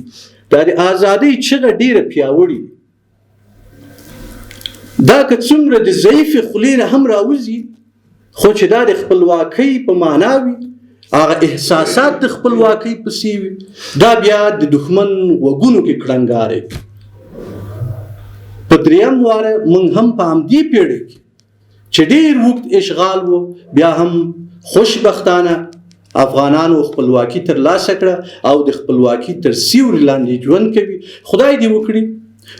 دا د ازادۍ چغه ډېره پیاوړې وي. دا که څومره د ضعیفې خولې نه هم راوځي، خو چې دا د خپلواکۍ په معنا وي، هغه احساسات د خپلواکۍ پسې وي، دا بیا د دښمن غوږونو کې کړنګاری کوي. په دریم واره موږ هم په همدې پیړۍ کې چې ډېر اوږد اشغال و، بیا هم خوشبختانه افغانانو خپلواکي ترلاسه کړه او د خپلواکي تر سیوري لاندې ژوند کوي. خدای دې وکړي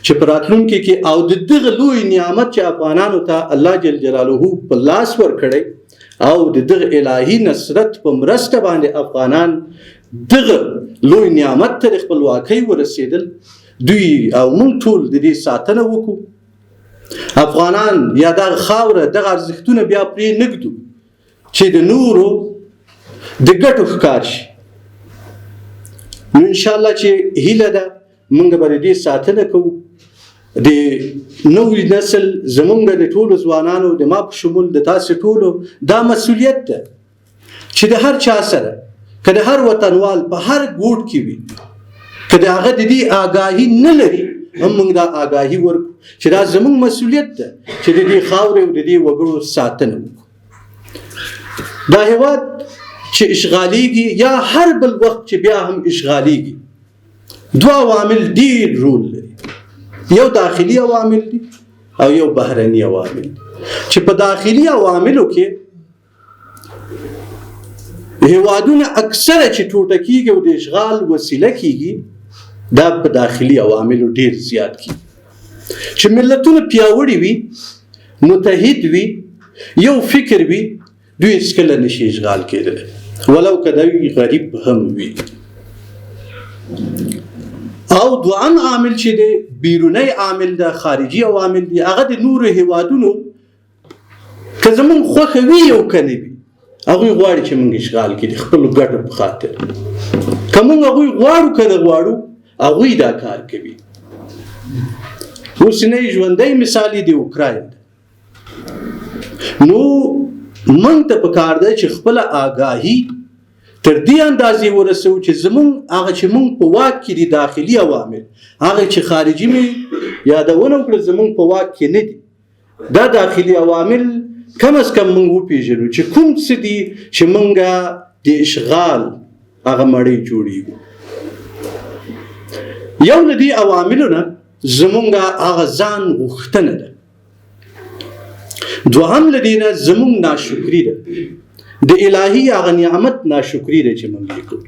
چې په راتلونکي کې او د دغه لوی نعمت چې افغانانو ته الله جل جلاله په لاس ورکړی او د دغه الهي نصرت په مرسته باندې افغانان دغه لوی نعمت ته د خپلواکۍ ورسېدل، دوی او موږ ټول د دې ساتنه وکړو. افغانان یا دغه خاوره دغه ارزښتونه بیا پرې نه ږدو چې د نورو د ګټو ښکار شي. نو انشاءالله چې هیله ده موږ به د دې ساتنه کوو. د نوي نسل زمونږ د ټولو ځوانانو، د ما په شمول د تاسې ټولو دا مسؤلیت ده چې د هر چا سره، که د هر وطنوال په هر ګوټ کې وي، که د هغه د دې آګاهي نه لري، هم موږ دا آګاهي ورکړو چې دا زمونږ مسؤلیت ده چې د دې خاورې او د دې وګړو ساتنه وکړو. دا هیواد چې اشغالیږي یا هر بل وخت چې بیا هم اشغالیږي، دوه عوامل ډیر رول لري. یو داخلي عوامل دي او یو بهرني عوامل دي. چې په داخلي عواملو کې هیوادونه اکثره چې ټوټه کیږي او د اشغال وسیله کیږي، دا په داخلي عواملو ډیر زیات کیږي. چې ملتونه پیاوړي وي، متحد وي، یو فکر وي، دوی هیڅکله نشي اشغال کېدلی، ولو که دوی غریب هم وي. او دوهم عامل چې دی بیرونی عامل ده، خارجي عوامل دي، هغه د نورو هیوادونو که زمونږ خوښه وي او که نه وي، هغوی غواړي چې موږ اشغال کړي د خپلو ګټو په خاطر. که موږ هغوی غواړو که نه غواړو، هغوی دا کار کوي. اوسنی ژوندی مثال یې د اوکراین ده. نو موږ ته پکار ده چې خپله آګاهي تر دې اندازې ورسوو چې زمونږ هغه چې موږ په واک کې دي داخلي عوامل، هغه چې خارجي مې یادونه وکړه زمونږ په واک کې نه دي، دا داخلي عوامل کم از کم موږ وپیژنو چې کوم څه دي چې موږ د اشغال هغه مړۍ جوړیږو. یو له دې عواملو نه زمونږ هغه ځان غوښتنه ده. دوهم له دې نه زمونږ ناشکري ده، د الهي هغه نعمت ناشکري ده چې مونږ یې کوو.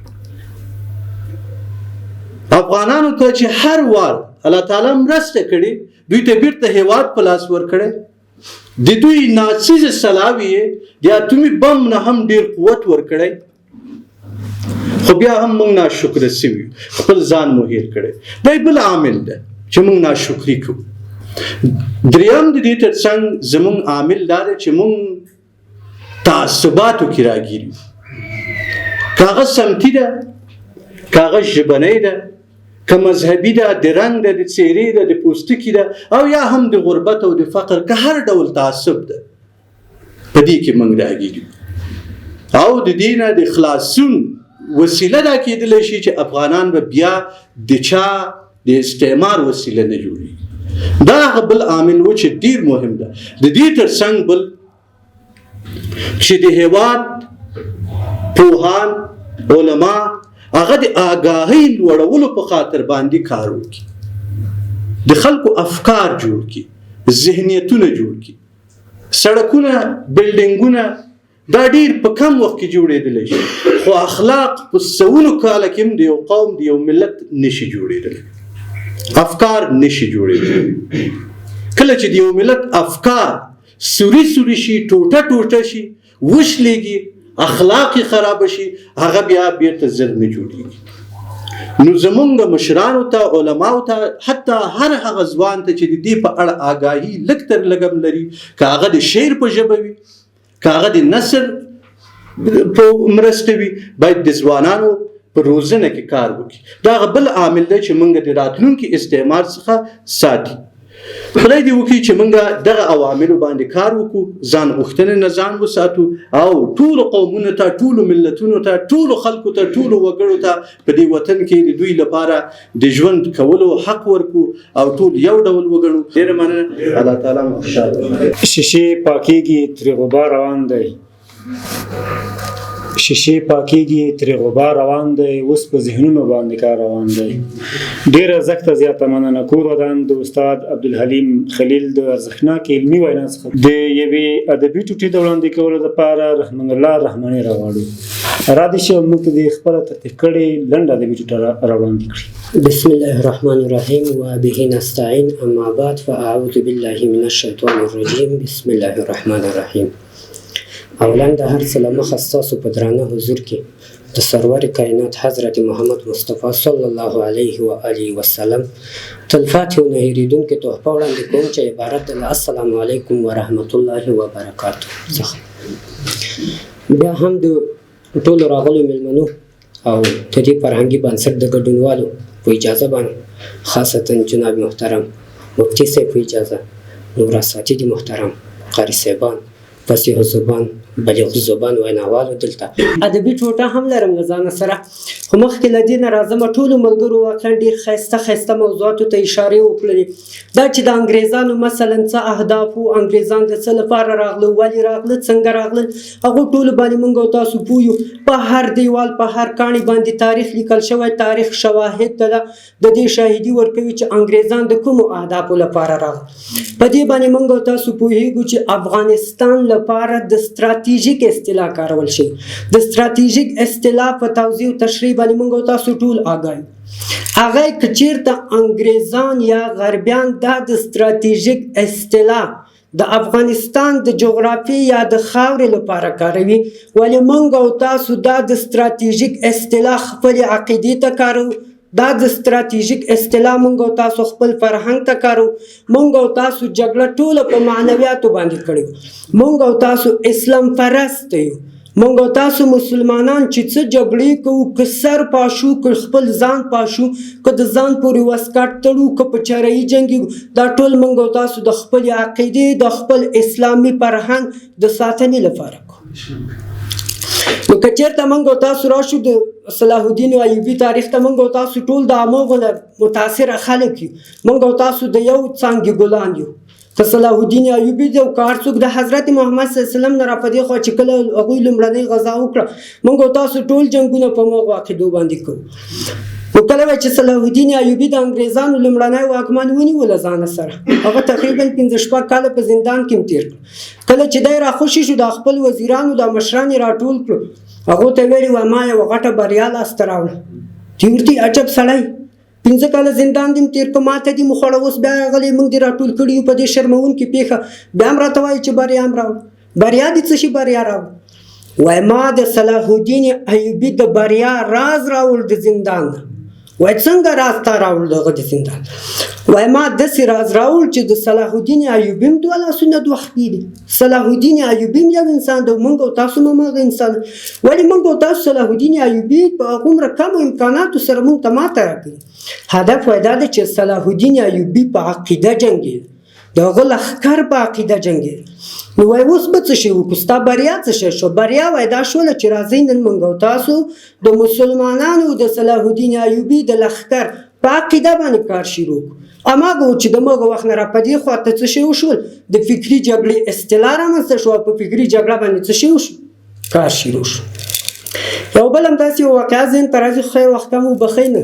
افغانانو ته چې هر وار الله تعالی مرسته کړې، دوی ته بیرته هیواد په لاس ورکړی، د دوی ناڅیزه سلاوي یې د اتومي بم نه هم ډیر قوت ورکړی، خو بیا هم موږ ناشکره سوي، خپل ځان مو هېر کړی. دا بل عامل ده چې موږ ناشکري کوو. دریم د دې ترڅنګ زموږ عامل دا دی چې موږ تعصباتو کې راګیر یو، که هغه سمتي ده، که هغه ژبنۍ ده، که مذهبي ده، د رنګ ده، د څېرې ده، د پوستکي ده، او یا هم د غربت او د فقر، که هر ډول تعصب ده، په دې کې موږ راګیر یو. او د دې نه د خلاصون وسیله دا کېدلی شي چې افغانان به بیا د چا د استعمار وسیله نه جوړېږي. دا هغه بل عامل و چې ډیر مهم ده. د دې ترڅنګ بل چې د هیواد پوهان، علما هغه د آګاهۍ لوړولو په خاطر باندې کار وکړي، د خلکو افکار جوړ کړي، ذهنیتونه جوړ کړي. سړکونه، بلډینګونه دا ډیر په کم وخت کې جوړېدلی شي، خو اخلاق په سوونو کاله کې هم د یو قوم، د یو ملت نشي جوړېدلی، افکار نشي جوړېدلی. کله چې د یو ملت افکار سوري سوري شي، ټوټه ټوټه شي، وشلېږي، اخلاق یې خراب شي، هغه بیا بیرته زر نه جوړېږي. نو زمونږ مشرانو ته، علماو ته، حتی هر هغه ځوان ته چې د دې په اړه آګاهي لږ تر لږه هم لري، که هغه د شعر په ژبه وي، که هغه د نثر په مرسته وي، باید د ځوانانو په روزنه کې کار وکړي. دا هغه بل عامل دی چې موږ د راتلونکي استعمار څخه ساتي. خدای دې وکړي چې موږ دغه عواملو باندې کار وکړو، ځان غوښتنې نه ځان وساتو، او ټولو قومونو ته، ټولو ملتونو ته، ټولو خلکو ته، ټولو وګړو ته په دې وطن کې د دوی لپاره د ژوند کولو حق ورکړو او ټول یو ډول وګڼو. ډېره مننه، الله تعالی مو خوشحاله کړي. شیشې پاکېږي ترې غبار روان دی، شیشې پاکېږي ترې غبار روان دی، اوس په ذهنونو باندې کار روان دی. ډېره زښته زیاته مننه. کور ودان د استاد عبدالحلیم خلیل د ارزښتناکې علمي وینا څخه د یوې ادبي ټوټې د وړاندې کولو لپاره رحمان الله رحماني راغواړو. را دې شي او موږ ته دې خپله ترتیب کړې لنډه ادبي ټوټه را وړاندې کړي. بسم الله الرحمن الرحیم وبه نستعین، اما بعد فاعوذ بالله من الشیطان الرجیم، بسم الله الرحمن الرحیم. اولا د هر څه له مخه ستاسو په درانه حضور کې د سرور کائنات حضرت محمد مصطفی صلی الله علیه و آله وسلم تلپاتې او نه هېرېدونکې تحفه وړاندې کوم چې عبارت ده له السلام علیکم ورحمت الله وبرکاته څخه. بیا هم د ټولو راغلو مېلمنو او د دې فرهنګي بنسټ د ګډونوالو په اجازه باندې، خاصتا جناب محترم مفتي صاحب په اجازه، نور اساتید محترم، قاري صاحبان، فصیح الزبان، بلیغ الزبان ویناوالو، دلته ادبي ټوټه هم لرم له ځانه سره، خو مخکې له دې نه راځم. ټولو ملګرو واقعا ډېر ښایسته ښایسته موضوعاتو ته اشارې وکړلې. دا چې د انګریزانو مثلا څه اهداف وو، انګریزان د څه لپاره راغله، ولې راغله، څنګه راغلل، هغو ټولو باندې موږ او تاسو پوه یو. په هر دیوال، په هر کاڼي باندې تاریخ لیکل شوی، تاریخ شواهد ده د دې شاهدي ورکوي چې انګریزان د کومو اهدافو لپاره راغلل. په دې باندې موږ او تاسو پوهیږو چې افغانستان لپاره د ستراتیژیک اصطلاح کارول شوی. د ستراتیژیک اصطلاح په توضیح او تشریح باندې موږ او تاسو ټول آګاه یو. هغه که چیرته انګریزان یا غربیان دا د ستراتیژیک اصطلاح د افغانستان د جغرافي یا د خاورې لپاره کاروي، ولې موږ او تاسو دا د ستراتیژیک اصطلاح خپلې عقیدې ته کاروو، دا د ستراتیژیک اصطلاح موږ او تاسو خپل فرهنګ ته کاروو. موږ او تاسو جګړه ټوله په معنویاتو باندې کړې، موږ او تاسو اسلام پرست یو، موږ او تاسو مسلمانان چې څه جګړې کوو، که سر پاشو، که خپل ځان پاشو، که د ځان پورې واسکټ تړو، که په چرایي جنګېږو، دا ټول موږ او تاسو د خپلې عقیدې، د خپل اسلامي فرهنګ د ساتنې لپاره کوو. نو که چېرته موږ او تاسو راشو د صلاح الدین ایوبي تاریخ ته، موږ او تاسو ټول د هماغو نه متاثره خلک یو، موږ او تاسو د یو څانګې ګلان یو. که صلاح الدین ایوبي دی او که هر څوک د حضرت محمد صلی الله علیه وسلم نه راپدې خوا چې کله هغوی لومړنۍ غزا وکړه، موږ او تاسو ټول جنګونه په هماغو عقیدو باندې کوو. نو کله به چې صلاح الدین ایوبي د انګریزانو لومړنی واکمن ونیو له ځانه سره، هغه تقریبا 5-6 کاله په زندان کې هم تېر کړ. کله چې دی راخوشي شو، دا خپل وزیرانو دا مشران یې راټول کړو، هغو ته ویلي وه ما یوه غټه بریا لاسته راوړه. دوی ورته عجب سړی، 5 کاله زندان دې هم تېر کړ، ماته دې وخوړه، اوس بیا راغلی موږ دې راټول کړي یو په دې شرموونکې پېښه، بیا هم راته وایي چې بریا هم راوړه. بریا دې څه شي بریا راوړه؟ وای ما د صلاح الدین ایوبي د بریا راز راوړ د زندان نه. وای څنګه راز تا راوړ دغه د زندان؟ وای ما داسې راز راوړ چې د صلاح الدین ایوبي هم 2 لاسونه 2 خپې دي، صلاح الدین ایوبي هم یو انسان دی، موږ او تاسو هم هماغه انسان. ولې موږ او تاسو صلاح الدین ایوبي په هغومره کمو امکاناتو سره موږ ته ماته راکوي؟ هدف وای دا دی چې صلاح الدین ایوبي په عقیده جنګېده، د هغه لښکر په عقیده جنګېده. نو وای اوس به څه شی وکړو، ستا بریا څه شی شو؟ بریا وای دا شوله چې راځئ نن موږ او تاسو د مسلمانانو د صلاح الدین ایوبي د لښکر په عقیده باندې کار شروع کړو. هماغه و چې د مغه وخت نه را په دې خوا ته څه شی وشول، د فکري جګړې اصطلاح رامنځته شوه، په فکري جګړه باندې څه شی وشو، کار شروع شو. یو بل هم داسې یو واقعه ذهن ته راځي، خیر وخت کم وبخښئ نه.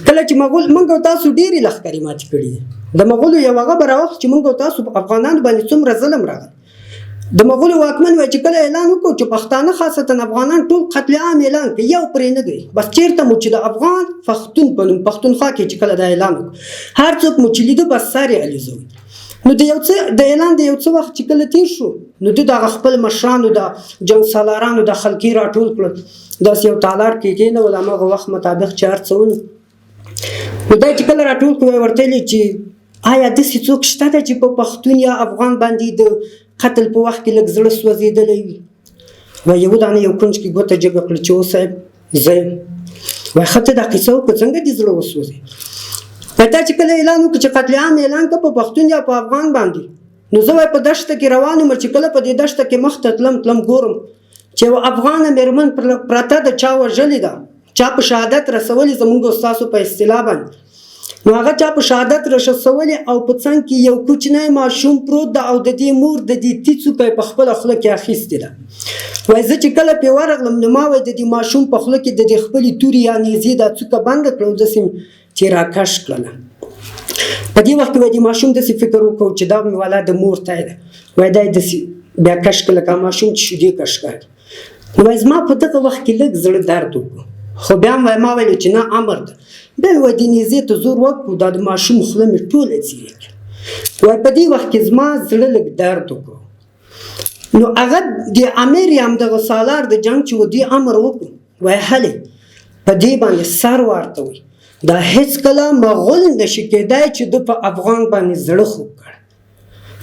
کله چې مغول، موږ او تاسو ډېرې لښکرې ماتې کړې دي، د مغولو یو هغه به راوخت چې موږ او تاسو په افغانانو باندې څومره ظلم راغلی. د مغولو واکمن وایي چې کله اعلان وکړو چې پښتانه خاصتا افغانان ټول قتل عام اعلان کړي، یو پرې نه دی، بس چېرته مو چې د افغان پښتون په نوم پښتونخوا کې چې کله دا اعلان وکړو، هر څوک مو چې لیده بس سر یې الوزوي. نو د یو څه د اعلان د یو څه وخت چې کله تېر شو، نو ده دغه خپل مشرانو د جنګ سالارانو د خلکې راټول کړل، داسې یو تالار کې کېنول، هماغه وخت مطابق چې هر څه ونو. نو دا چې کله راټول کړو، ورته ویل چې آیا داسې څوک شته ده چې په پښتون یا افغان باندې د قتل په وخت کې لږ زړه سوځېدلی وي؟ وایي یوه دانه یو کنج کې ګوته جګه کړه چې او صاحب زه یم. وایي ښه ته دا قصه وکړه، څنګه دې زړه وسوځېد؟ وایي تا چې کله اعلان وکړ چې قتل عام اعلان کړه په پښتون یا په افغان باندې، نو زه وایي په دښته کې روان وم، چې کله په دې دښته کې مخته تلم تلم ګورم چې یوه افغانه مېرمن پرته ده، چا وژلې ده، چا په شهادت رسولې، زموږ او ستاسو په اصطلاح باندې. نو هغه چا په شهادت رسولې او په څنګ کې یو کوچنی ماشوم پروت ده او د دې مور د دې تي څوکه یې په خپله خوله کې اخیستې ده. وایي زه چې کله پرې ورغلم، نو ما وایي د دې ماشوم په خوله کې د دې خپلې تورې یا نیزې دا څوکه بنده کړه او داسې مې چې راکش کړله. په دې وخت کې وایي دې ماشوم داسې فکر وکړ چې دا مې والا د مور تی ده. وایي دا یې داسې بیا کش کړه لکه ماشوم چې شیدې کش کاږي. نو وایي زما په دغه وخت کې لږ زړه درد وکړو، خو بیا هم وایي ما ویل چې نه امر ده. بیا مې وایي دې نیزې ته زور ورکړو، دا د ماشوم خوله مې ټوله څیرې کړه. وایي په دې وخت کې زما زړه لږ درد وکړو. نو هغه د امیر یا همدغه سالار د جنګ چې و دې امر وکړو، وایي هلې په دې باندې سر ورته وي، دا هېڅکله مغول نشي کېدای چې ده په افغان باندې زړه خوږ کړ.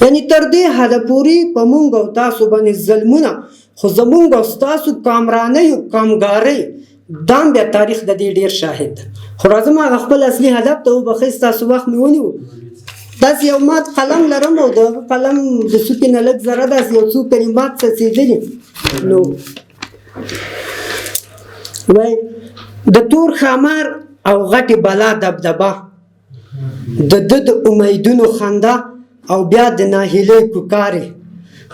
یعنی تر دې حده پورې په مونږ او تاسو باندې ظلمونه، خو زمونږ او ستاسو کامرانۍ او کامګارۍ دا هم بیا تاریخ د دې ډېر شاهد ده. خو راځم هغه خپل اصلي هدف ته، وبخښئ ستاسو وخت مې ونیو. داسې یو مات قلم لرم او د هغه قلم د څوکې نه لږ ذره داسې یو څو کلمات څڅېدلي. نو وایي د تور ښامار او غټې بلا دبدبه، د ده د امیدونو خندا او بیا د ناهیلۍ کوکارې،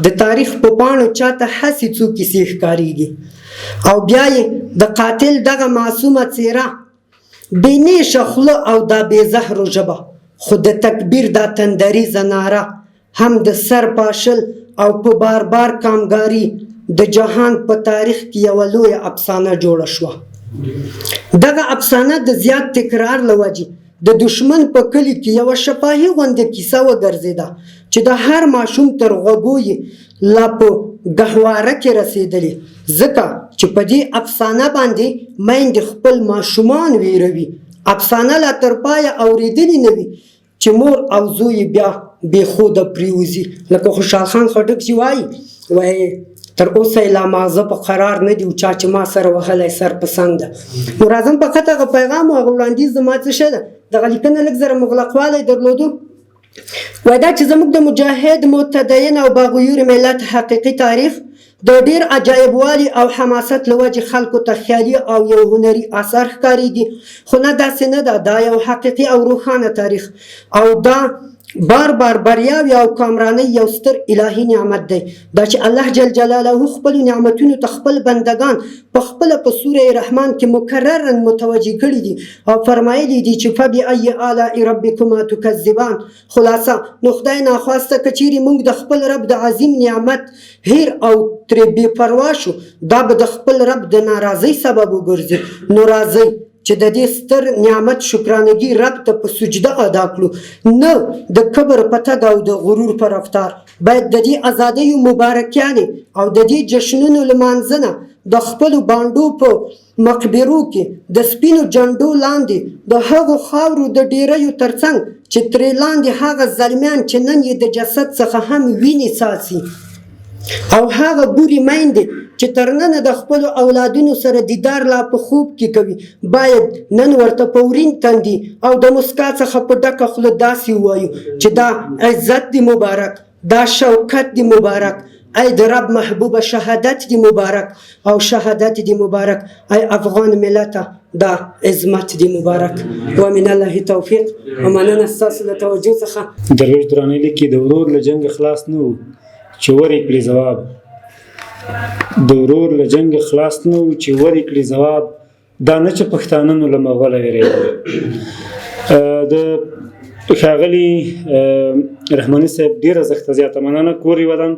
د تاریخ په پاڼو چاته هسې څو کیسې ښکارېږي، او بیا یې د قاتل دغه معصومه څېره، بې نیشه خوله او دا بې زهرو ژبه، خو د تکبیر دا تندریزه ناره هم د سر پاشل او په بار بار کامګاري د جهان په تاریخ کې یوه لویه افسانه جوړه شوه. دغه افسانه د زیات تکرار له وجې د دښمن په کلي کې یوه شفاهي غوندې کیسه وګرځېده چې د هر ماشوم تر غوږو یې لا په ګهواره کې رسېدلې، ځکه چې په دې افسانه باندې میندې خپل ماشومان ویروي. افسانه لا تر پایه اورېدلې نه وي چې مور او زوی یې بیا بې خوده پرېوځي. لکه خوشحال خان خټک چې وایي، وایي تر اوسه یې لا ماغزه په قرار نه دي او چا چې ما سره وهلی سر په سنګ ده. نو راځم فقط هغه پیغام او هغه وړاندیز زما څه شی ده، دغه لیکنه لږ ذره مغلقوالی درلودو. وایي دا چې زموږ د مجاهد متدین او باغیور ملت حقیقي تاریخ د ډېر عجایبوالي او حماست له وجې خلکو ته خیالي او یو هنري اثر ښکارېږي، خو نه داسې نه ده. دا یو حقیقي او روښانه تاریخ او دا بار بار بریاوې او کامرانۍ یو ستر الهي نعمت دی. دا چې الله جل جلاله خپلو نعمتونو ته خپل بندگان په خپله په سوره رحمان کې مکرراً متوجه کړي دي او فرمایلي دي چې فبأي آلاء ربکما تکذبان. خلاصه نو خدای ناخواسته که چیرې موږ د خپل رب د عظیم نعمت هیر او ترې بې پروا شو، دا به د خپل رب د ناراضۍ سبب وګرځي. نو راځئ چې د دې ستر نعمت شکرانګي رب ته په سجده ادا کړو، نه د کبر په تګ او د غرور په رفتار. باید د دې ازادیو مبارکیانې او د دې جشنونو لمانځنه د خپلو بانډو په مقبرو کې د سپینو جنډو لاندې د هغو خاورو د ډیریو ترڅنګ چې ترې لاندې هغه زلمیان چې نن یې د جسد څخه هم وینې څاڅي او هغه بورې میندې چې تر ننه د خپلو اولادونو سره دیدار لا په خوب کې کوي، باید نن ورته په ورین تندي او د مسکا څخه په ډکه خوله داسې ووایو چې دا عزت دې مبارک، دا شوکت دې مبارک، ای د رب محبوبه شهادت دې مبارک او شهادت دې مبارک، ای افغان ملته دا عظمت دې مبارک. ومن الله توفیق. او مننه ستاسو له توجه څخه. درویش درانی لیکي د ورور له جنګه خلاص نه و چې ورې کړي ځواب، د ورور له جنګه خلاص نه و چې ورې کړي ځواب، دا نه چې پښتانه نو له مغوله وېرېدل. د ښاغلي رحماني صاحب ډېره زښته زیاته مننه، کور یې ودان.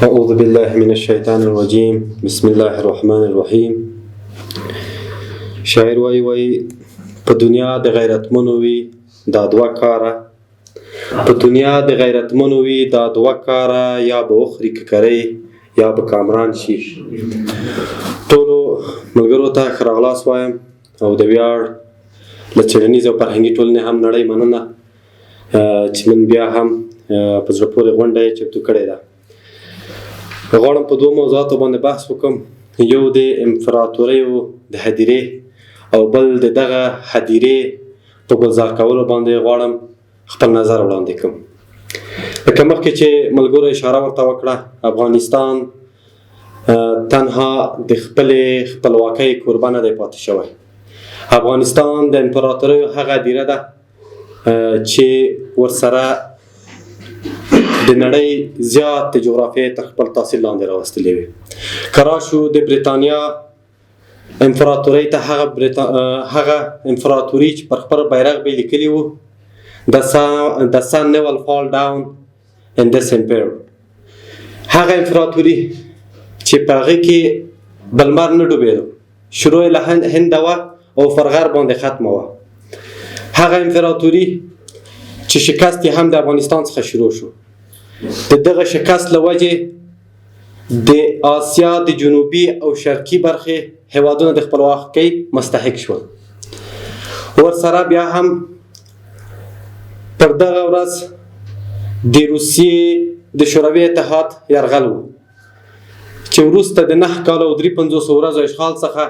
أعوذ بالله من الشيطان الرجيم، بسم الله الرحمن الرحيم. شاعر وایي وایي په دنیا د غیرتمنو وي دا دوه کاره، په دنیا د غیرتمنو وي دا دوه کاره، یا به وخوري ککرۍ یا به کامران شي. ټولو ملګرو ته ښه راغلاست وایم او د ویاړ له څېړنیزې او فرهنګي ټولنې هم نړۍ مننه چې نن بیا هم په زړه پورې غونډه یې چمتو کړې ده. غواړم په دوو موضوعاتو باندې بحث وکړم، یو د امپراتوریو د هدیرې او بل د دغه هدیرې په ګلزار کولو باندې غواړم خپل نظر وړاندې کړم. لکه مخکې چې ملګرو اشاره ورته وکړه، افغانستان تنها د خپلې خپلواکۍ کوربه نه دی پاتې شوی. افغانستان د امپراتوریو هغه هدیره ده چې ورسره د نړۍ زیات جغرافیې تر خپل تاثیر لاندې راوستلې وي. که راشو د بریتانیا امپراتورۍ ته، هغه امپراتوري چې پر خپل بیرغ به یې لیکلي وو The sun never fall down in this empire، هغه امپراتوري چې په هغې کې به لمر نه ډوبېدو، شروع یې له هنده وه او پر غرب باندې ختمه وه. هغه امپراتوري چې شکست یې هم د افغانستان څخه شروع شو، د دغه شکست له وجې د آسیا د جنوبي او شرقي برخې هیوادونه د خپلواکۍ مستحق شول. ورسره بیا هم پر دغه ورځ د روسیې د شوروي اتحاد یرغل و چې وروسته د 9 کالو او 53 ورځو اشغال څخه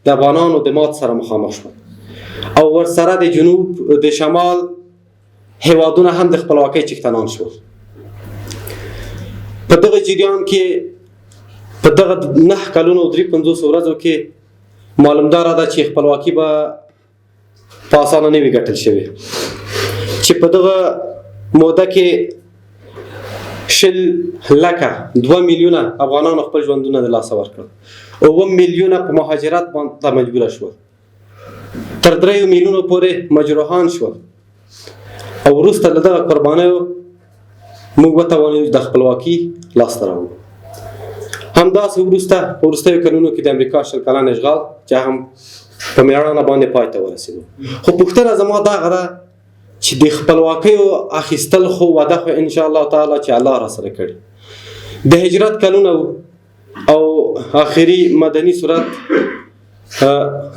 د افغانانو د مات سره مخامخ شول او ورسره د جنوب د شمال هیوادونه هم د خپلواکۍ څښتنان شول. په دغه جریان کې په دغه 9 کلونو او 53 ورځو کې معلومداره ده چې خپلواکي به په اسانه نه وي ګټل شوې، چې په دغه موده کې 20 لکه 2 میلیونه افغانانو خپل ژوندونه د لاسه ورکړل، 7 میلیونه په مهاجرت باندې مجبوره شول، تر 3 میلیونو پورې مجروحان شول او وروسته له دغه قربانیو موږ وتوانېدو د خپلواکي لاسته راوړو. همداسې وروسته په وروستیو کلونو کې د امریکا 20 کلن اشغال چې هم په میړانه باندې پای ته ورسېدو. خو پوښتنه زما دغه ده چې د خپلواکیو اخیستل خو وعده خو ان شاء الله تعالی چې الله را سره کړي، د هجرت کلونه او آخري مدني صورت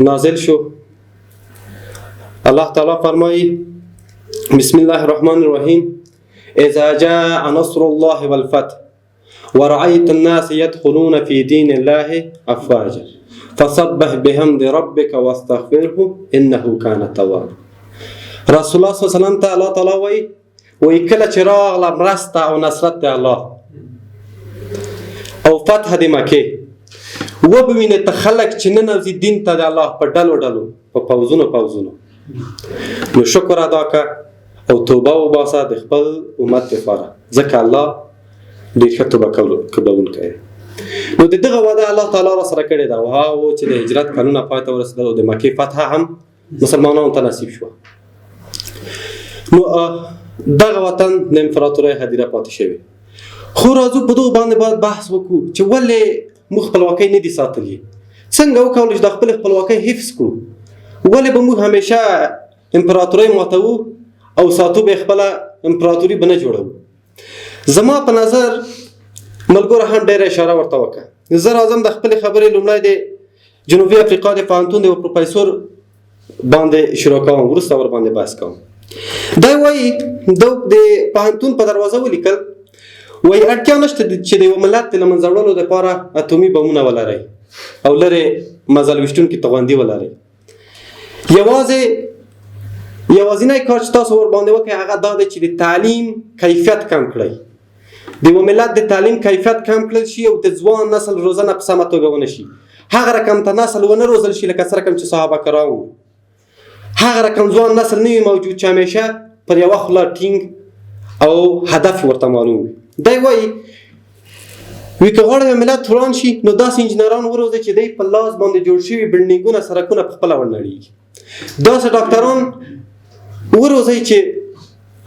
نازل شو. الله تعالی فرمایي بسم الله الرحمن الرحیم اذا جاء نصر الله والفتح ورأيت الناس يدخلون في دين الله افواجا فسبح بحمد ربك واستغفره انه كان توابا. رسول الله صلی الله علیه وسلم ته الله تعالی وایي وایي کله چې راغله مرسته او نصرت د الله او فتح د مکې، وبه وینې ته خلک چې ننوځي دین ته د الله په ډلو ډلو په پوځونو پوځونو، نو شکر ادا که او توبه وباسه د خپل امت لپاره، ځکه الله ډېر ښه توبه قبلوونکی دی. نو د دغه وعده الله تعالی را سره کړې ده، او هغه و چې د هجرت کلونه پای ته ورسېدل او د مکې فتح هم مسلمانانو ته نصیب شوه. نو دغه وطن د امپراتورۍ هدیره پاتې شوې. خو راځو په دغو باندې باید بحث وکړو چې ولې موږ خپلواکۍ نه دي ساتلي، څنګه وکولی شو د خپلې خپلواکۍ حفظ کړو، ولې به موږ همیشه امپراتورۍ ماتوو او ساتو به خپله امپراتوري به نه جوړوو. زما په نظر ملګرو هم ډېره اشاره ورته وکړه. زه راځم د خپلې خبرې لومړی د جنوبي افریقا د پوهنتون د یو پروفیسور باندې شروع کوم، وروسته ورباندې بحث کوم. دی وایي د پوهنتون په دروازه ولیکل، وایي اړتیا نشته چې د یو ملت د له منځه وړلو دپاره اتومي بمونه ولرئ او لرې مزل ویشتونکي توغندي ولرئ. یوازې یوازینی کار چې تاسو ورباندې وکړئ هغه دا دی چې د تعلیم کیفیت کم کړئ. د یو ملت د تعلیم کیفیت کم کړل شي او د ځوان نسل روزنه په سمه توګه ونه شي، هغه رقم ته نسل ونه روزل شي لکه څه رقم چې صحابه کرام وو، هغه رقم ځوان نسل نه وي موجود چې همیشه پر یوه خوله ټینګ او هدف ورته معلوم وي. دی وایي وی که غواړئ یو ملت وران شي نو داسې انجینران وروزئ چې دی په لاس باندې جوړ شوي بلډینګونه سرکونه په خپله ورنړېږي، داسې ډاکټران وروزئ چې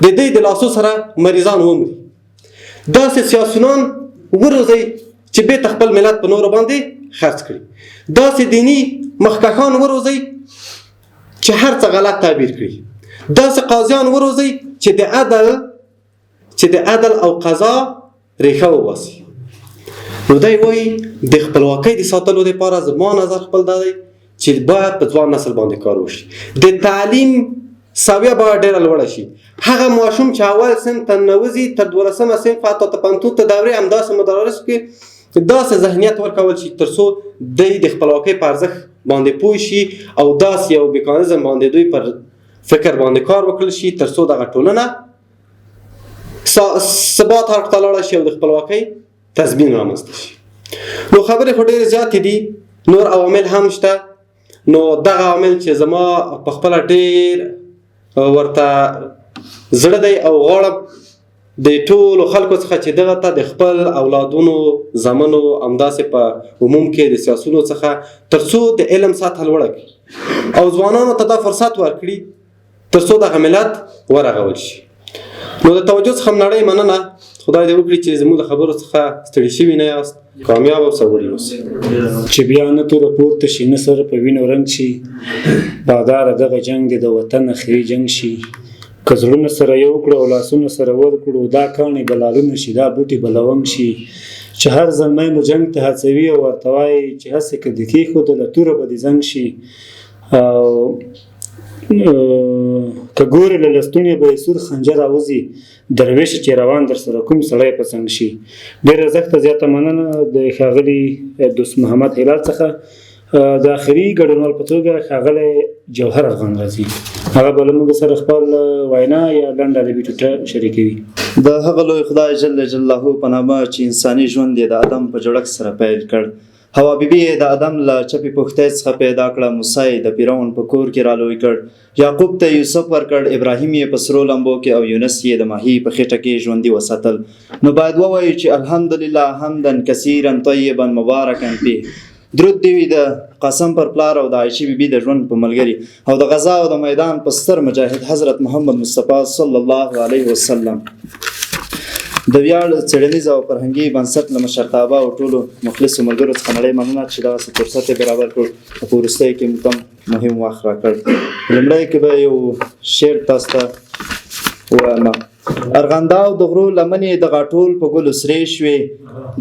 د دوی د لاسو سره مریضان ومري، داسې سیاسیونان وروزئ چې بیرته خپل ملت په نورو باندې خرڅ کړي، داسې دیني مخکښان وروزئ چې هر څه غلط تعبیر کړي، داسې قاضیان وروزئ چې د عدل او قضا ریښه وباسي. نو دی وایي د خپلواکۍ د ساتلو لپاره زما نظر خپل دا دی چې باید په ځوان نسل باندې کار وشي، د تعلیم سویه باید ډېره لوړه شي. هغه ماشوم چې اول صنف ته ننوځي تر دولسمه صنف حتی تر پوهنتون ته دورې همداسې مدارس کې داسې ذهنیت ورکول شي تر څو دی د خپلواکۍ په ارزښت باندې پوه شي او داسې یو میکانیزم باندې دوی پر فکر باندې کار وکړل شي تر څو دغه ټولنه ثبات اړخ ته لاړه شي او د خپلواکۍ تضمین رامنځته شي. نو خبرې خو ډېرې زیاتې دي، نور عوامل هم شته. نو دغه عوامل چې زما په خپله ډېر ورته زړه دی او غواړم د ټولو خلکو څخه چې دغه ته د خپل اولادونو زامنو همداسې په عموم کې د سیاسونو څخه تر څو د علم سطح لوړه کړي او ځوانانو ته دا فرصت ورکړي تر څو دغه ملت ورغول شي. نو د توجه څخه نړۍ مننه، خدای دې وکړي چې زموږ له خبرو څخه ستړي شوي نه یاست، کامیاب او سرلوړي اوسئ. چې بیا نه توره پورته شي نه سره په وینو رنګ شي، باداره دغه جنګ دې د وطن اخري جنګ شي. که زړونه سره یو کړو او لاسونه سره ورکړو، دا کاڼي به لالونه شي، دا بوټي به لونګ شي. چې هر زلمی مو جنګ ته هڅوي او ورته وایي چې هسې که دې کېښودله توره به دې زنګ شي. او که ګورې له لستوڼي به یې سور خنجر راوځي، دروېشه چې روان در سره کوم سړی په څنګ شي. ډېره زښته زیاته مننه د ښاغلي دوست محمد هلال څخه. د اخري ګډونوال په توګه ښاغلی جوهر افغان راځي، هغه به له موږ سره خپل وینا یا لنډه ادبي ټوټه شریکوي. د هغه لوی خدای جل جلاله په نامه چې انساني ژوند یې د آدم په جوړښت سره پیل کړ. حوا بي بي یې د آدم له چپې پښتۍ څخه پیدا کړه، موسی یې د فرعون په کور کې رالوی کړ، یعقوب ته یوسف ورکړ، ابراهیم یې په سرو لمبو کې او یونس یې د ماهي په خېټه کې ژوندي وساتل. نو باید ووایو چې الحمدلله حمدا کثیرا طیبا مبارکا فیه. درود دې وي د قاسم پر پلار او د عایشې بي بي د ژوند په ملګري او د غزا او د میدان په ستر مجاهد حضرت محمد مصطفی صلی الله علیه وسلم. د ویاړ څېړنیز او فرهنګي بنسټ له مشرتابه او ټولو مخلصو ملګرو څخه نړۍ مننه چې دغسې فرصت یې برابر کړ او په وروستیو کې مو کوم مهم وخت راکړ. لومړی کې به یو شعر تاسو ته ووایم. ارغنداو د غرو لمنې د غاټول په ګلو سرې شوې،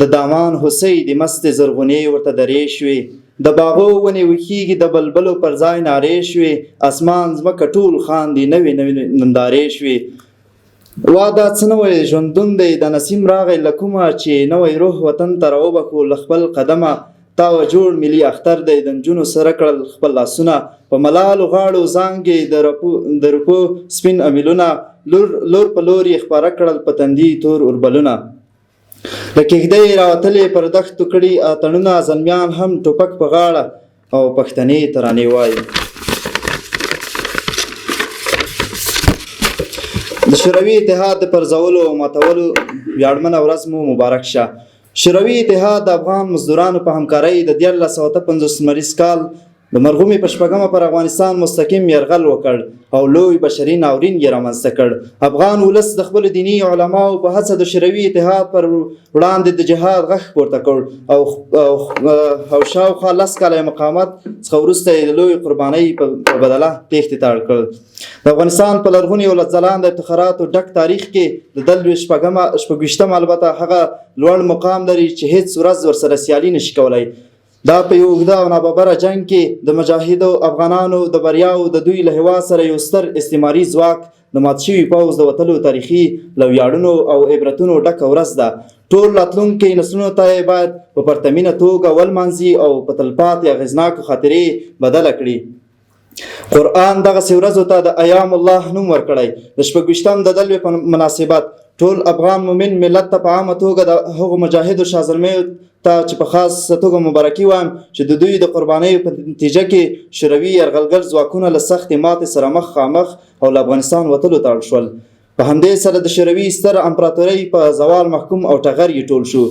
د دامان هوسۍ د مستې زرغونې ورته درې شوې، د باغو ونې وښیږي د بلبلو پر ځای نارې شوې، اسمان ځمکه ټول خاندي نوې نوې نندارې شوې. وا دا څه نوی ژوندون دی د نسیم راغی له کومه چې نوی روح وطن ته راوبښو له خپل قدمه. تاوه جوړ ملي اختر دی د نجونو سره کړل خپل لاسونه، په ملالو غاړو زانګې د روپو سپین امیلونه، لور په لور یې خپاره کړل په تندي تور اوربلونه. له کېږدۍ راوتلې پر دښتو کړي اتڼونه، زلمیان هم ټوپک په غاړه او پښتنې ترانې وایي. د شوروي اتحاد د پرځولو او ماتولو ویاړمنه ورځ مو مبارک شه. شوروي اتحاد د افغان مزدورانو په همکارۍ د 1358 لمریز کال د مرغومې په شپږمه پر افغانستان مستقیم یرغل وکړ او لوی بشري ناورین یې رامنځته کړ. افغان ولس د خپلو دیني علماو په هڅه د شوروي اتحاد پر وړاندې د جهاد غږ پورته کړ او او شاوخوا 10 کاله یې مقاومت څخه وروسته یې د لویې قربانۍ په بدله تېښتې ته اړ کړ. د افغانستان په لرغوني او له ځلانده افتخاراتو ډک تاریخ کې د دلوې 26مه البته هغه لوړ مقام لري چې هیڅ ورځ ورسره سیالي نشي کولای. دا په یو اوږده او ناببره جنګ کې د مجاهدو افغانانو د بریاو د دوی له هېواد سره یو ستر استعماري ځواک د مات شوي پوځ د وتلو تاریخي له ویاړونو او عبرتونو ډکه ورځ ده. ټول راتلونکي نسلونو ته یې باید په پرتمینه توګه ولمانځي او په تلپاتې اغېزناکو خاطرې بدله کړي. قرآن دغسې ورځو ته د ایام الله نوم ورکړی. د 26م د دلوې په مناسبت ټول افغان مومن ملت ته په عامه توګه د هغو مجاهدو شازلمیو ته چې په خاصه توګه مبارکي وایم چې د دوی د قربانیو په نتیجه کې شوروي یرغلګر ځواکونه له سختې ماتې سره مخامخ او له افغانستان وتلو ته اړ شول. په همدې سره د شوروي ستره امپراتورۍ په زوال محکوم او ټغر یې ټول شو.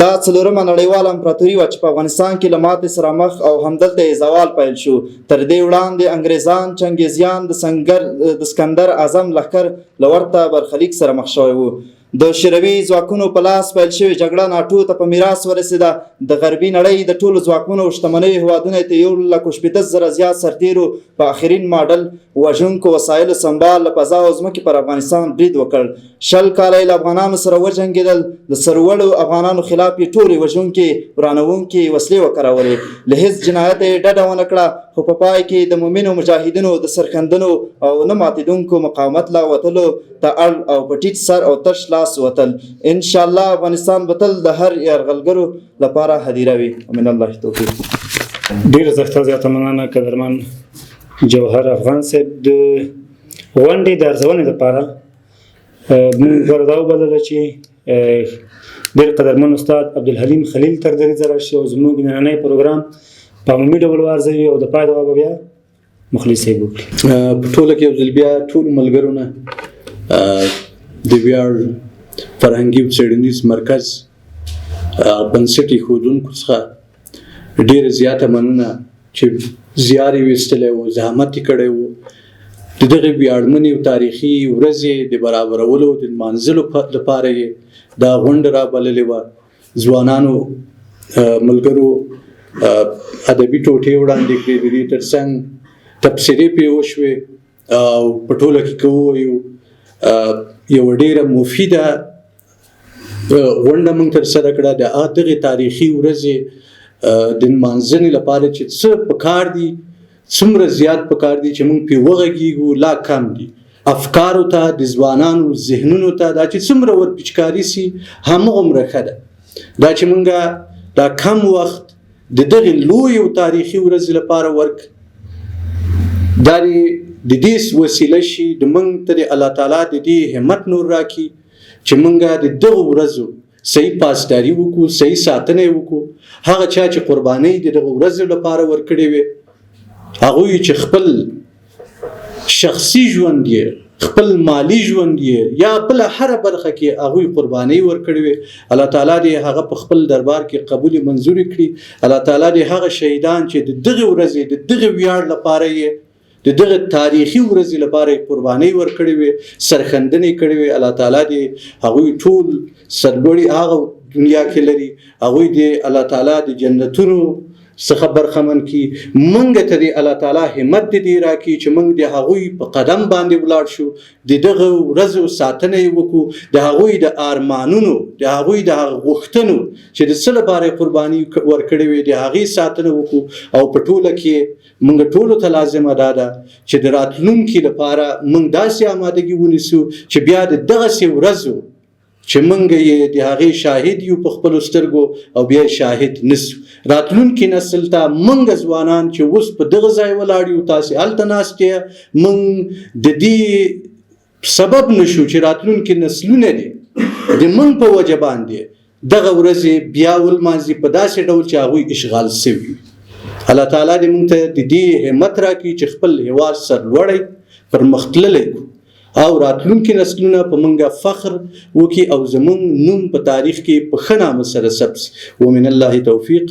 دا څلورمه نړیواله امپراتوري وه چې په افغانستان کې له ماتې سره مخ او همدلته یې زوال پیل شو. تر دې وړاندې انګریزان، چنګیزیان د سکندر اعظم لښکر له ورته برخلیک سره مخ شوی وو. د شوروي ځواکونو په لاس پیل شوې جګړه ناټو ته په میراث ورسېده. د غربي نړۍ د ټولو ځواکمنو او شتمنیو هېوادونه ته 1,60,000 زیات سرتېرو په اخرین ماډل وژونکو وسایلو سمبال له فضا او ځمکې پر افغانستان برید وکړ. 20 کاله یې له افغانانو سره وجنګېدل. د سرلوړو افغانانو خلاف یې ټولې وژونکې ورانوونکې وسلې وکارولې. له هیڅ جنایته یې ډډه ونه کړه، خو په پای کې د مومنو مجاهدینو د سرښندنو او نه ماتېدونکو مقاومت له وتلو ته اړ او په ټیټ سر او تش لاس وتل. ان شاء الله افغانستان به تل د هر یرغلګرو لپاره هدیره وي. ومن الله توفیق. ډېره زښته زیاته مننه قدرمن جوهر افغان صاحب. د غونډې د ارزونې لپاره موږ غوره دا وبلله چې ډېر قدرمن استاد عبدالحلیم خلیل تر دریځه راشي او زموږ نننی پروګرام په عمومي ډول وارزوي او د پای دعا به بیا مخلص صاحب وکړي. په ټوله کې یو ځل بیا ټولو ملګرو نه د ویاړ فرهنګي او څېړنیز مرکز بنسټ ایښودونکو څخه ډېره زیاته مننه چې زیار یې ویستلی و، زحمت یې کړی و، د دغې ویاړمنې او تاریخي ورځې د برابرولو د لمانځلو لپاره یې دا غونډه رابللې وه. ځوانانو ملګرو ادبي ټوټې وړاندې کړې، د دې ترڅنګ تبصرې پرې وشوې او په ټوله کې که ووایو یوه ډېره مفیده غونډه موږ ترسره کړه. د دغې تاریخي ورځې د نمانځنې لپاره چې څه پکار دي، څومره زیات پکار دي چې موږ پرې وغږېږو، لا کم دي. افکارو ته، د ځوانانو ذهنونو ته دا چې څومره ورپیچکاري سي همغومره ښه ده. دا چې موږ دا کم وخت د دغې لویې او تاریخي ورځې لپاره ورک، دا د دې وسیله شي د موږ ته د الله تعالی د دې همت نور راکړي چې موږ د دغو ورځو صحیح پاسداري وکړو، صحیح ساتنه یې وکړو. هغه چا چې قربانۍ د دغو ورځو لپاره ورکړې وې، هغوی چې خپل شخصي ژوند یې، خپل مالی ژوند یې یا بله هره برخه کې هغوی قربانۍ ورکړې وې، الله تعالی دې هغه په خپل دربار کې قبول منظور کړي. الله تعالی دې هغه شهیدان چې د دغې ورځې د دغې ویاړ لپاره یې، د دغه تاریخي ورځې لپاره یې قربانۍ ورکړې وې، سرښندنې کړې وې، الله تعالی دې هغوی ټول سرلوړي هغه دنیا کې لري، هغوی دې الله تعالی د جنتونو څخه برخمن کړي. مونږ ته دې الله تعالی همت دې راکړي چې مونږ د هغوی په قدم باندې ولاړ شو، د دغه ورځو ساتنه یې وکړو، د هغوی د آرمانونو، د هغوی د هغه غوښتنو چې د څه لپاره یې قرباني ورکړې وې، د هغې ساتنه وکړو. او په ټوله کې مونږ ټولو ته لازمه دا ده چې د راتلونکي لپاره مونږ داسې آمادګي ونیسو چې بیا د دغسې ورځو چې مونږ یې د هغې شاهد یو په خپلو سترګو او بیا یې شاهد نسو. راتلونکي نسل ته مونږ ځوانان چې اوس په دغه ځای ولاړ یو، تاسې هلته ناست یې، مونږ د دې سبب نشو چې راتلونکي نسلونه دي د مونږ په وجه باندې دغه ورځې بیا ولمانځي په داسې ډول چې هغوی اشغال سوي وي. الله تعالی دې مونږ ته د دې همت راکړي چې خپل هیواد سرلوړی پرمختللی کړو. او راتلونکي نسلونه په مونږ فخر وکړي او زمونږ نوم په تاریخ کې په ښه نامه سره ثبت شي. ومن الله توفیق.